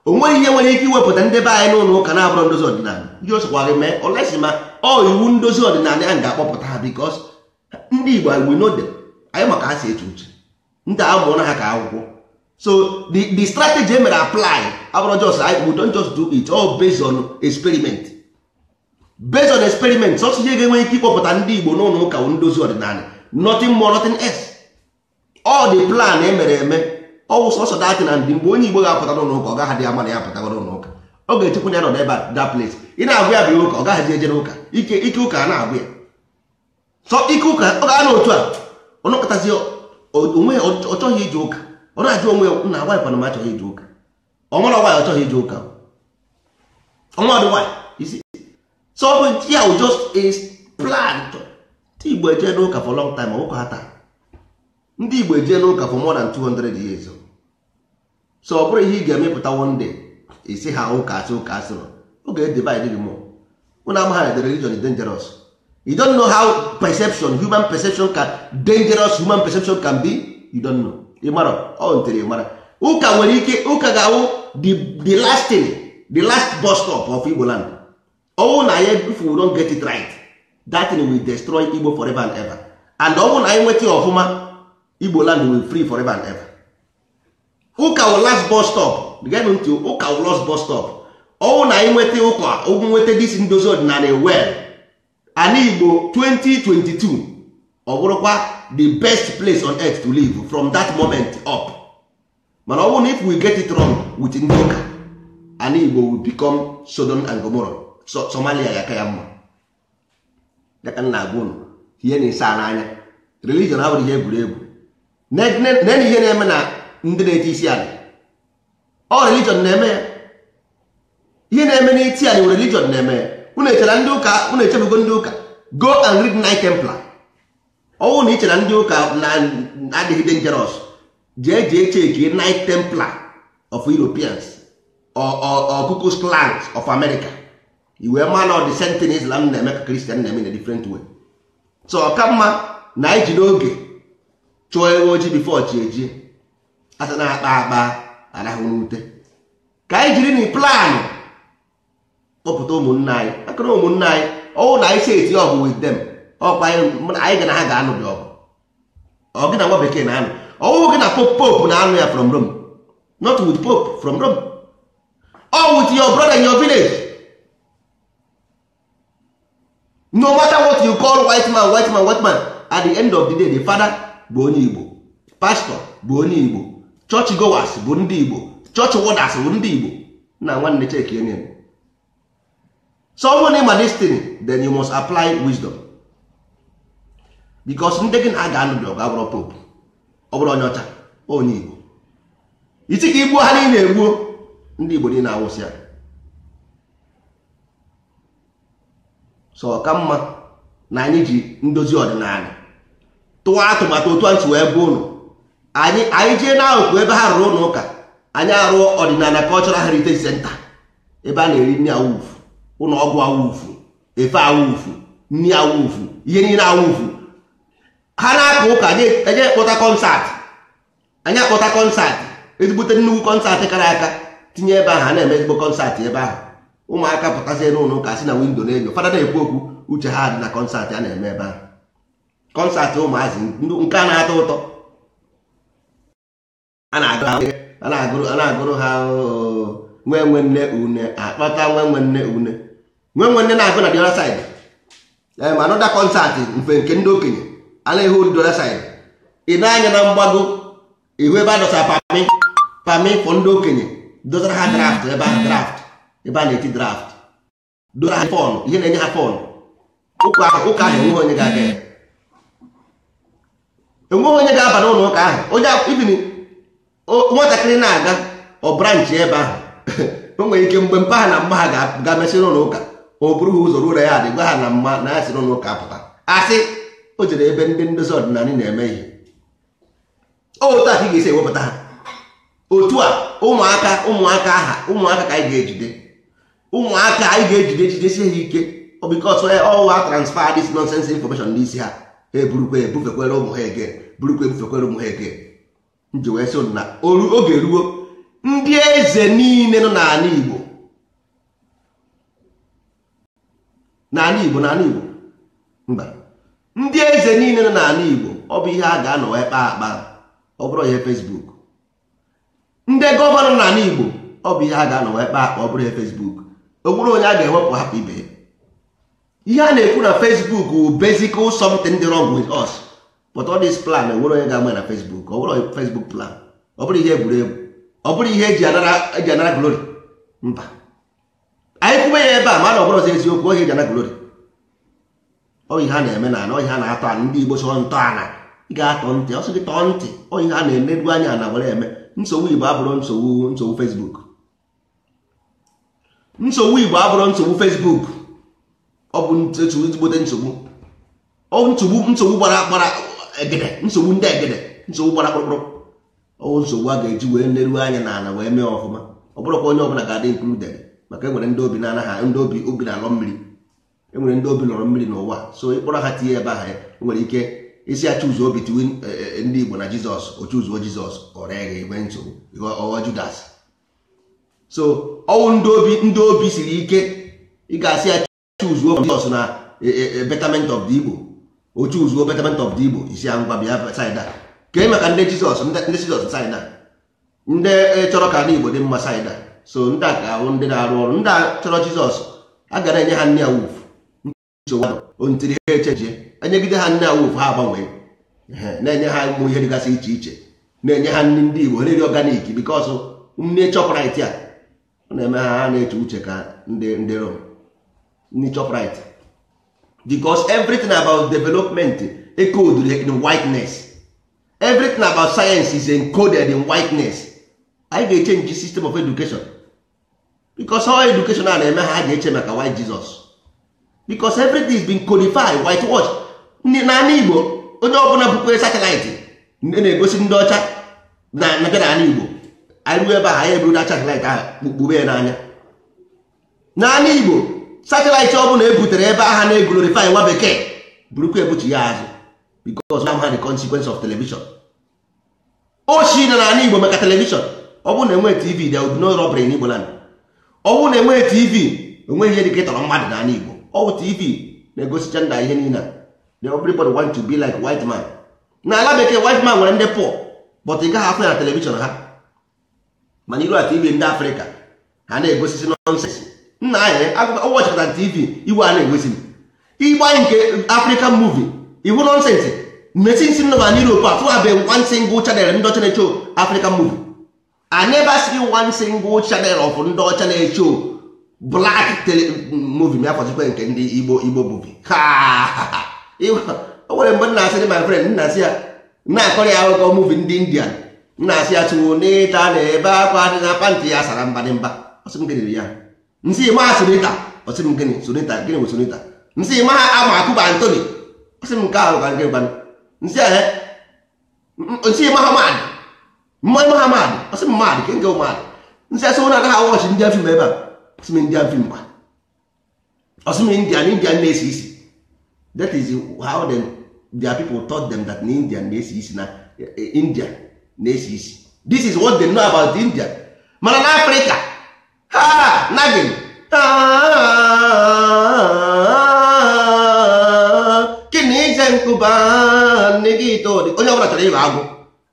O nweghị ihe nwere ike iwepụta ndị be anyị n'ụlọ ụka na-abụrụ ndozi ọdịnala. Ihe o sokwa gị mee olesi, ma ọ iwu ndozi ọdịnala ahụ ga-akpọpụta ha, because ndị Igbo, we know them. Anyị maka ha si eche uche, ndị a mụọ na ha ka akwụkwọ. So the strategy e mere apply abụrụ just we don't just do it all based on experiment, based on experiment. Sọsọ ihe ga-enwe ike ịkpọpụta ndị Igbo n'ụlọ ụka bụ ndozi ọdịnala, nothing more, nothing else. All the plan e mere eme, ọwụ sọsọ datin. And mgbe onye Igbo ga-apụta n'ụlọ ụka, ọ gaghị adị ama na ya apụtagoro n'ụlọ ụka. Ọ ga-echekwa na ya nọ n'ebe a, that place. Ị na-agwa ya bụ ụka, ọ gaghịzi eje n'ụka. Ike ike ụka a na-agwa ya sọ ike ụka, ọ ga-anọ otu a, ọ nọkọtazi onwe ya, ọ chọghị ije ụka. Ọ na-ajụ onwe ya nna nwaanyị kwana m achọghị ije ụka. Ọ mara nwaanyị ọ chọghị ije ụka, ọnwa dị nwaanyị isi. So ọ bụ ya wụ just a plan. Ndị Igbo eje n'ụka for long time, ọ bụkwa ha taa. Ndị Igbo eje n'ụka for more than 200 years. So ọ bụrụ ihe ị ga-emepụta one day, isi ha ụka asị, ụka asịrọ, ọ ga-edivide gị more. Unu amaghị na the religion is dangerous. You don't know how perception, human perception can dangerous, human perception can be. You don't know. Ị mara ọ ntere, ị mara ụka nwere ike, ụka ga-awụ the last thing, the last bus stop of Igbo land. Ọwụ na anyị, if we don't get it right, that thing will destroy Igbo forever and ever. And ọwụ na anyị nweta ya ọfụma, Igbo land will free forever and ever. Ụka wụ last bus stop. Geenụ ntị, ụka wụ last bus stop. Ọwụ na anyị nweta ụka, ụgwụ nweta this ndozi ọdịnala well, ana Igbo 2022 ọ bụrụkwa the best place on earth to live from that moment up. Mana ọ bụrụ na if we get it wrong with ndị ụka, ana Igbo will become Sodom and Gomorrah. So, Somalia ya ka ya mma. Ya ka m na-agwa unu, ihe na-esa n'anya, religion abụrụ ihe egwuregwu. Nene ihe na-eme na ndị na-eti isi ala, ọ religion na-eme ya. Ihe na-eme n'iti ala, religion na-eme ya. Unu echere ndị ụka, unu echebugo ndị ụka. Go and read Knight Templar. Ọnwụ na ichere ndị ụka na adịghị dangerous, jee jee check Knight Templar of Europeans or Ku Klux Klan of America. I wee maa na ọ the same thing Islam na-eme ka Christian na-eme in a different way. So ọ ka mma na anyị ji n'oge chụọ ewu ojii before chi ejie. Asa na-akpa akpa arahụ n'ute, ka anyị jiri na plan kpọpụta ụmụnne anyị akụrụ ụmụnne anyị. Ọwụ na anyị si eti ọgụ with them, ọkwa anyị ga na ha ga-anụ dị ọgụ. Ọ gị na nwa bekee na-anụ, ọwụ gị na pope na-anụ ya from Rome, not with Pope from Rome or with your brother in your village. No matter what you call white man, white man, white man, at the end of the day, the father bụ onye Igbo, pastor bụ onye Igbo, church goers bụ ndị Igbo, church warders bụ ndị Igbo. Na nwanne, check enye. So ọ bụrụ na ịma this thing, then you must apply wisdom. Because ndị gị na a ga-anụ dị ọgụ abụrụ pope, ọ bụrụ onye ọcha, onye Igbo. Iti ka igbuo ha niile, egbuo ndị Igbo niile awụsị ya. So ọ ka mma na anyị ji ndozi ọdịnala tụọ atụmatụ otu anyị si wee bụ ụnụ. Anyị jee n'akụkụ ebe ha rụrụ ụlọ ụka, anyị arụọ ọdịnala cultural heritage center, ebe a na-eri nri awufu, ụlọ ọgwụ awufu, efe awufu, nri awufu, ihe niile awufu. Ha na-aka ụka, anyị akpọta concert, anyị akpọta concert, ezigbote nnukwu concert kara aka tinye ebe ahụ. Ha na-eme ezigbo concert ebe ahụ. Ụmụaka pụtazie n'ụlọ ụka, si na window na-enyo fada na-ekwu okwu, uche ha dị na concert a na-eme ebe ahụ. Concert ụmụazị nke a na-atọ ụtọ, a na-agụrụ ha nwe nwe nne une akpata, nwe nwe nne une, nwe nwe nne na-agụ na the other side. Ma another concert mfe nke ndị okenye a na-ehu the other side. Ị na-anya na mgbago ihu ebe a dọsara pami pami fọ ndị okenye, dosara ha draft ebe ahụ, draft ebe a na-eti draft, dosara ha fọn, ihe na-enye ha fọn. Ụka ahụ enweghị onye ga-aga ya, enweghị onye ga-aba n'ụlọ ụka ahụ. Onye ibini nwatakịrị na-aga ọ branchị ebe ahụ, o nwere ike mgbe mpa ha na mma ha ga-emesị n'ụlọ ụka, o buru ha ụzọ ruo ya dị gwa ha na mma na ya si n'ụlọ ụka pụta, asị o jere ebe ndị ndozi ọdịnala na-eme ihe. Otu a ka ị ga-esi ewepụta ha. Otu a ụmụaka ụmụaka aha ụmụaka ka anyị ga-ejide, ụmụaka anyị ga-ejide jidesie ha ike. Ọ because ọwa transfer this nonsense information n'isi ha, ha eburukwa ebufekwere ụmụ ha ege, burukwa ebufekwere ụmụ ha ege. Nji wee sị na oge ruo, ndị eze niile nọ n'ala Igbo, n'ala Igbo, n'ala Igbo, mba, ndị eze niile nọ n'ala Igbo, ọ bụ ihe a ga-anọ wee kpaa akpa, ọ bụrụ ihe Facebook. Ndị gọvanọ n'ala Igbo, ọ bụ ihe a ga-anọ wee kpaa akpa, ọ bụrụ ihe Facebook. Ọ bụrụ onye a ga-ewepụ hapụ ibe ya. Ihe a na-ekwu na Facebook bụ basic something dị wrong with us, but all this plan enwere onye ga-ama na Facebook. Ọ bụrụ Facebook plan, ọ bụrụ ihe egwuregwu, ọ bụrụ ihe eji anara glory. Mba, anyị kwube ya ebe a, ma na ọ bụrụ ọzọ eziokwu, ohe eji ana glory. Ọ ihe a na-eme na ana, ọ ihe a na-atọ ana. Ndị Igbo sọ ntọ ana, ị ga-atọ ntị, ọ sị gị tọọ ntị. Ọ ihe a na-enedu anya ana were eme. Nsogbu Igbo abụrụ nsogbu Facebook. Nsogbu Igbo abụrụ nsogbu Facebook. Ọ bụ ezigbote nsogbu. Ọ nsogbu gbara egede, nsogbu ndị egede, nsogbu gbara kpụrụkpụrụ. Ọ bụ nsogbu a ga-eji wee neruo anya na ana wee mee ọfụma. Ọ bụrụkwa onye ọbụla ga-adị included, maka enwere ndị obi na-anaghị, ndị obi na-alọ mmiri, enwere ndị obi lọrọ mmiri n'ụwa. So ịkpọrọ ha tinye ebe ahụ, nwere ike isi ya chuzuo between ndị Igbo na Jizọs, o chuzuo Jizọs, ọ ree gị enwe nsogbu, ọghọ Judas. So ọwụ ndị obi siri ike, ị ga-asị ya chuzuo Jizọs na betterment of the Igbo, o chuzuo betterment of the Igbo, isi ya ngwa bịa side a. Kee maka ndị Jizọs, ndị Jizọs side a, ndị chọrọ ka ndị Igbo dị mma side a. So ndị a ka ahụ ndị na-arụ ọrụ, ndị a chọrọ Jizọs, a gara enye ha nne awufu, nsogbu ntiri ha echejie, enyegide ha nne awufu, ha agbanwee, na-enye ha ụmụ ihe dịgasị iche iche, na-enye ha nri ndị Igbo, nri organic, because nne chọpraịt a ọ na-eme ha na-eche uche ka ndị Rom, nri chọpraịt, because everything about development encoded in whiteness, everything about science is encoded in whiteness. Anyị ga-echenji system of education, because all education a na-eme ha ga-eche maka white Jesus, because everything is been codified, white wash. N'ala Igbo, onye ọbụla bụkwa satellite na-egosi ndị ọcha na bịa n'ala Igbo, anyị ruo ebe ahụ, anyị eburu na satellite ahụ kpukpube ya n'anya. N'ala Igbo, satellite ọbụla e butere ebe ahụ na-eglorify nwa bekee, burukwa ebuchi ya azụ, because now the consequence of television. Oshi na n'ala Igbo maka television. Ọ bụrụ na enweghị TV, there will be no robbery in Igbo land. Ọ bụrụ na enweghị TV, enweghị ihe dịka ịtọrọ mmadụ n'ala Igbo. Ọ bụ TV na-egosicha nda ihe niile. Everybody want to be like white man. N'ala bekee, white man nwere ndị poor, but ị gaghị afụ ya na television ha. Mana iru a TV ndị Afrịka, ha na-egosisi nonsense. Nna anyị ọwọchịpụtara TV, iwe a na-egosi m ịgba nke African movie, iwu nonsense. Mesi nsi nọ na Europe afụabeghị one single channel ndị ọcha na-echo African movie. I never see one single channel of ndị ọcha na-echo black tele movie. Ma afọzikwa nke ndị Igbo movie. O nwere mgbe m na-asịrị my friend, nna asị ya, na-akọrọ ya akụkọ movie ndị Indian, nna asị ya Sunita na-ebe akwa dị na pantị ya sara mba dị mba. Ọsị m, gịnị ya? Nsị ma Sunita. Ọsị m, gịnị Sunita? Gịnị bụ Sunita? Nsị ma ama Akuba Anthony. Ọsị m, nke ahụ ka nke gbanụ. Nsị ya, nsị Mahamad, Mahamad. Ọsị m, mad ke nke mad. Nsị asị ụnụ anaghị awọchị Indian film ebe a. Ọsị m, Indian film kwa? Ọsị m, Indian, Indian na-esi isi. That is how them, their people taught them that na Indian na-esi isi, na India na-esi isi. This is what they know about India. Mana na Africa ha nagin kini ije nkụba nigito. Onye ọbụla chọrọ ịghọ agwụ,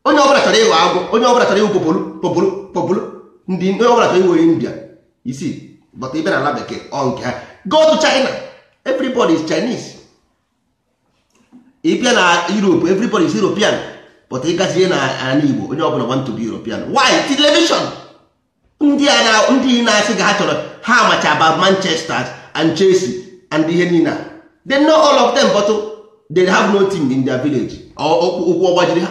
onye ọbụla chọrọ ịghọ agwụ, onye ọbụla chọrọ ịwụ popolu popolu popolu ndị, onye ọbụla chọrọ ịwụ India isi. But ibe na ala bekee, ọ nke ha, go to China, everybody is Chinese. Ị bịa na Europe, everybody is European. But ị gazie na ala Igbo, onye ọbụla want to be European. Why? Television. Ndị a na ndị na-asị ga ha chọrọ ha macha about Manchester and Chelsea and ihe niile, they know all of them, but they have no team in their village. Ụkwụ ọgbajiri ha,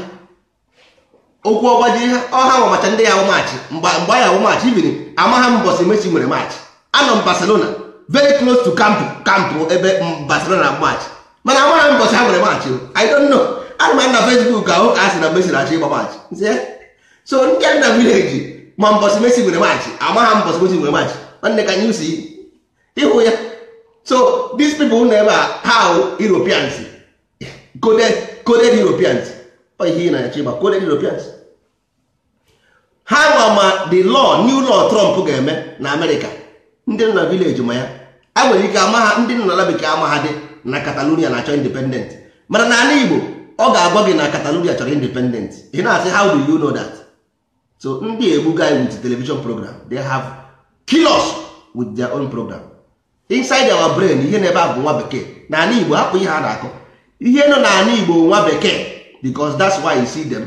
ụkwụ ọgbajiri ha. Ọ ha macha ndị ya awụ match. Mgbe ya awụ match ibiri ama ha mbọsị Messi nwere match. Anọ m Barcelona, very close to camp ebe Barcelona na match, mana ama ha mbọsị ha nwere match. I don't know. Ana m na Facebook ahụ ka a sị na Messi na-achọ ịgba match. So ndị a na village ma mbọsị Messi nwere match, ama ha mbọsị Messi nwere match. Nwanne, ka anyị si ịhụ ya. So these people nọ ebe a, how Europeans, coded Europeans, ọ ihe ị na-achọ ịgba, coded Europeans. Ha nwa ma the law, new law Trump ga-eme na America. Ndị nọ na village ma ya. A nwere ike ama ha, ndị nọ n'ala bekee ama ha dị na Catalonia na-achọ independent, mana n'ala Igbo ọ ga-agwa gị na Catalonia chọrọ independent. Ị na-asị, "How do you know that?" So ndị egbuga anyị with television program. They have kill us with their own program inside our brain. Ihe na-ebe a bụ nwa bekee. N'ala Igbo, hapụ ihe a na-akọ. Ihe nọ n'ala Igbo, nwa bekee, because that's why you see them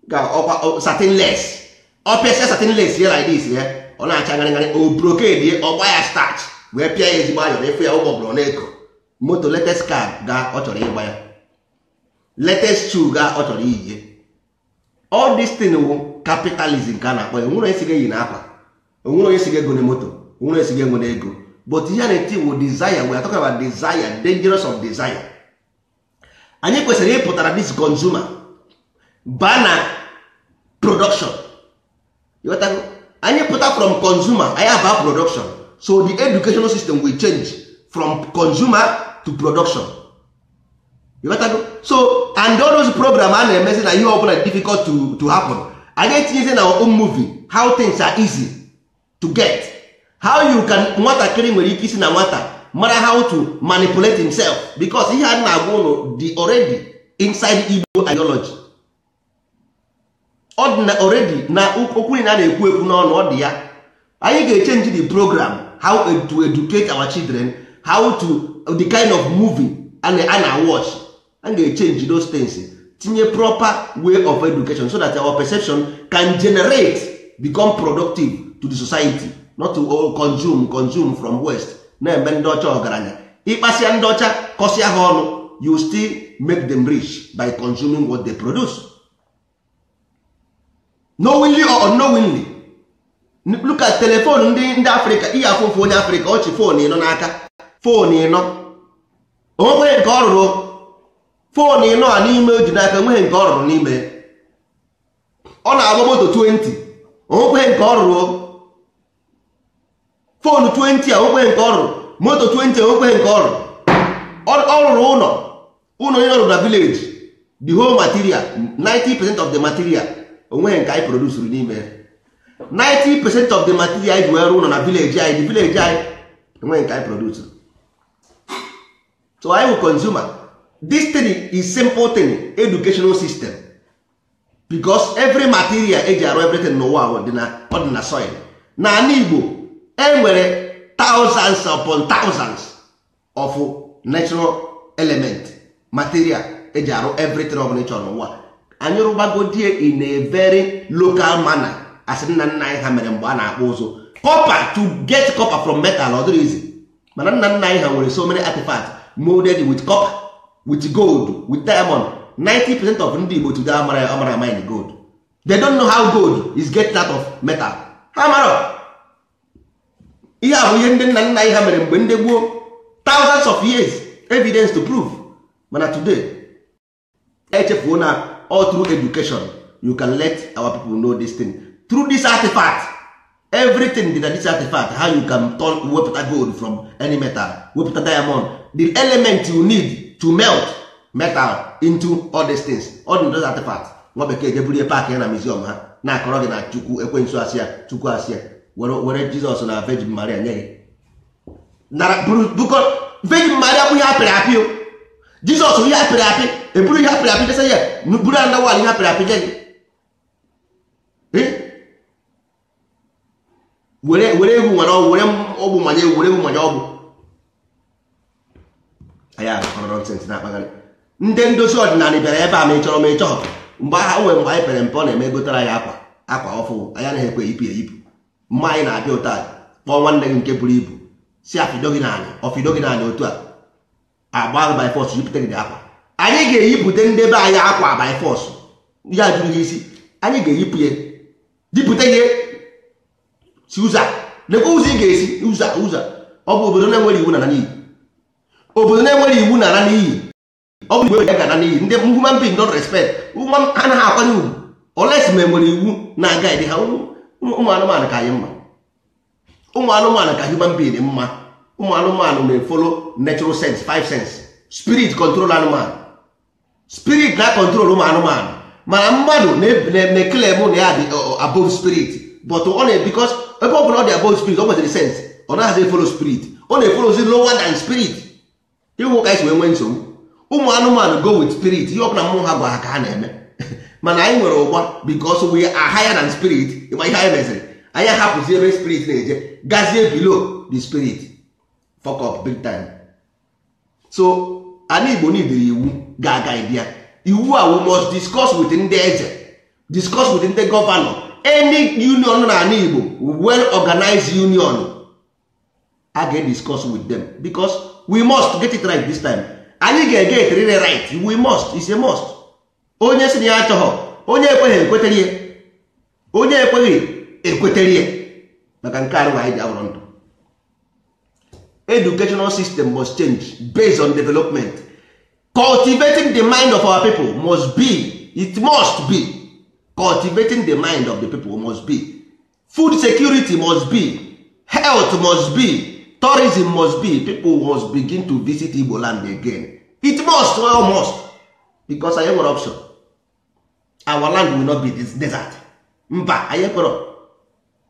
ga ọkwa satin lace. Ọ pịasịa satin lace ya like this ya, ọ na-acha ngarịngarị, o brocade ya, ọ gba ya starch, wee pịa ya ezigbo ayọrọ. Efu ya ụgbọ bụrụ na-eko moto, latest car ga ọ chọrọ ịgba ya, latest shoe ga ọ chọrọ iyiye. All this thing wụ capitalism ka a na-akpọ ya. Onwere onye si ga-eyi na akwa, onwere onye si ga-ego na moto, onwere onye si ga-enwe na ego, but ihe a na-eti wụ desire. We are talking about desire, dangerous of desire. Anyị kwesịrị ịpụtara this consumer baa na production. Ịghọtago? Anyị pụta from consumer, anyị aba production. So the educational system will change from consumer to production. Ịghọtago? So and all those program a na-emezi na ihe ọbụla difficult to happen, anyị etinyezi na our own movie how things are easy to get, how you can, nwatakịrị nwere ike isi na nwata mara how to manipulate himself, because ihe a na-agwa ụnụ dị already inside Igbo ideology. Ọ dị na already na okwu niile a na-ekwu ekwu n'ọnụ, ọ dị ya. Anyị ga-echange the program, how to educate our children, how to, the kind of movie a na watch. A ga-echange those things, tinye proper way of education so that our perception can generate, become productive to the society, not to all consume, consume from west, na-eme ndị ọcha ọgaranya. Ịkpasịa ndị ọcha, kọsịa ha ọnụ, you still make them rich by consuming what they produce, knowingly or unknowingly. Look at telephone ndị Afrịka. Ihe afụfụ onye Afrịka ọchị, phone ịnọ n'aka, phone ịnọ, onweghị nke ọ rụrụ. Phone ịnọ a n'ime o ji n'aka, enweghị nke ọ rụrụ n'ime. Ọ na-agba moto 20, onwekweghị nke ọ rụrụ. Phone 20 a, onwekweghị nke ọ rụrụ. Moto 20 a, onwekweghị nke ọ rụrụ. Ọ rụrụ ụlọ, ụlọ onye rụrụ na village, the whole material, 90% of the material, onweghị nke anyị produce n'ime. 90% of the material anyị ji wee rụọ ụlọ na village anyị, the village anyị, enweghị nke anyị produce. So anyị wụ consumer. This thing is simple thing, educational system, because every material eji arụ everything n'ụwa dị na, ọ dị na soil. Na ala Igbo, e nwere thousands upon thousands of natural element, material eji arụ everything ọ bụla ị chọrọ n'ụwa. Anyị rụgbagodie in a very local manner, asị nna nna anyị ha mere mgbe a na-akpụ ụzụ. Copper, to get copper from metal, ọ dịrị easy, mana nna nna anyị ha nwere so many artifacts molded with copper. with gold, with diamond. 90% of ndị Igbo today amara mine gold. They don't know how gold is getting out of metal. Ha mara ihe a bụ ihe ndị nna nna anyị ha mere mgbe ndị gboo, thousands of years, evidence to prove. Mana today echefuo na all through education you can let our people know this thing through this artifact. Everything dị na this artifact, how you can turn, wepụta gold from any metal, wepụta diamond, the element you need to melt metal into all these things, all those artifacts. Nwa bekee jeburu ihe paakị ya na museum ha na-akọrọ gị na Chukwu ekwensu asị ya, Chukwu asị ya, were Jizọs na Virgin Maria nye gị. Virgin Maria bụ ihe apịrị apị, o Jizọs ihe apịrị apị, eburu ihe apịrị apị desa ya, buru andawal ihe apịrị apị nye gị. Were egwu nwere ọgwụ, were ọgwụ manye egwu, were egwu manye ọgwụ. Anyị akọrọ nọnsensị na-akpagharị. Ndị ndozi ọdịnala bịara ebe a ma ị chọrọ ma ị chọghọ. Mgbe agha nwere, mgbe anyị pere mpe, ọ na-eme gotere anyị akwa ọfụ, anyị anaghị ekwe eyipụ eyipụ. Mma anyị na-abịa ụta kpọọ nwanne gị nke buru ibu si afido gị naanị, ọfido gị naanị otu a agba by force yipụta gị akwa. Anyị ga-eyipụte ndị be anyị akwa by force, ya jụrụ gị isi, anyị ga-eyipụ ya, jipụta ya si ụzọ a, lekwa ụzọ ị ga-esi ụzọ ụzọ. Ọ bụ obodo na-enwere iwu na n'iyi, obodo na-enwere iwu na n'iyi, ọ bụ igwe ya ga na n'iyi. Ndị human being don't respect, anaghị akwanye ugwu unless ma enwere iwu na-agaidi ha. Ụmụ anụmanụ ka anyị mma, ụmụ anụmanụ ka human being mma. Ụmụ anụmanụ na-efolo natural sense, five sense, spirit control anụmanụ, spirit na control ụmụ anụmanụ. Mana mmadụ na-ekelem na ya dị above spirit, but ọ na because ebe ọ bụla ọ dị above spirit, ọ nweziri sense, ọ naghịzi efolo spirit, ọ na-efolozi lower than spirit. Ịhụ ka anyị si wee nwee nsogbu. Ụmụ anụmanụ go with spirit, ihe ọbụla mmụọ ha gwa ha ka ha na-eme. Mana anyị nwere ụgba because we are higher than spirit. Ịgba ihe anyị meziri, anyị ahapụzi ebe spirit na-eje, gazie below the spirit, fuck up big time. So ala Igbo nidiri iwu ga-aga ya. Iwu a we must discuss with ndị eze, discuss with ndị gọvanọ, any union na ala Igbo, well organized union, a ga-discuss with them because we must get it right this time. Anyị ga-ege it really right, we must, it's a must. Onye si na ya achọghọ, onye ekweghị ekwetere ya, onye ekweghị ekwetere ya, maka nke arụ anyị ji awụrụ ndụ. Educational system must change based on development. Cultivating the mind of our people must be, it must be cultivating the mind of the people must be, food security must be, health must be, tourism must be. People must begin to visit Igbo land again. It must, well must, because anyị nwere option. Our land will not be this desert. Mba, anyị kwere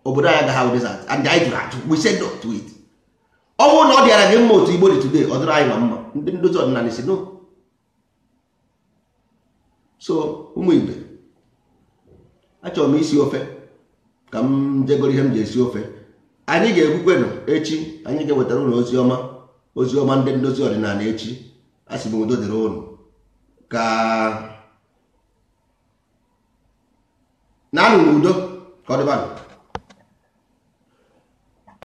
obodo anyị agaghị ahụ desert, and anyị jụrụ ajụ, we said no to it. Ọ bụrụ na ọ dịara gị mma otu Igbo dị today, ọ dịrị anyị ma mma. Ndị ndozi ọdịnala si no. So ụmụ ibe, achọrọ m isi ofe ka m jegoro ihe m ji esi ofe. Anyị ga-ekwukwenụ echi, anyị ga-ewetara ụlọ oziọma, oziọma ndị ndozi ọdịnala echi. A sị m udo dịrị ụnụ, ka na-anụ n'udo, ka ọ dịbanụ.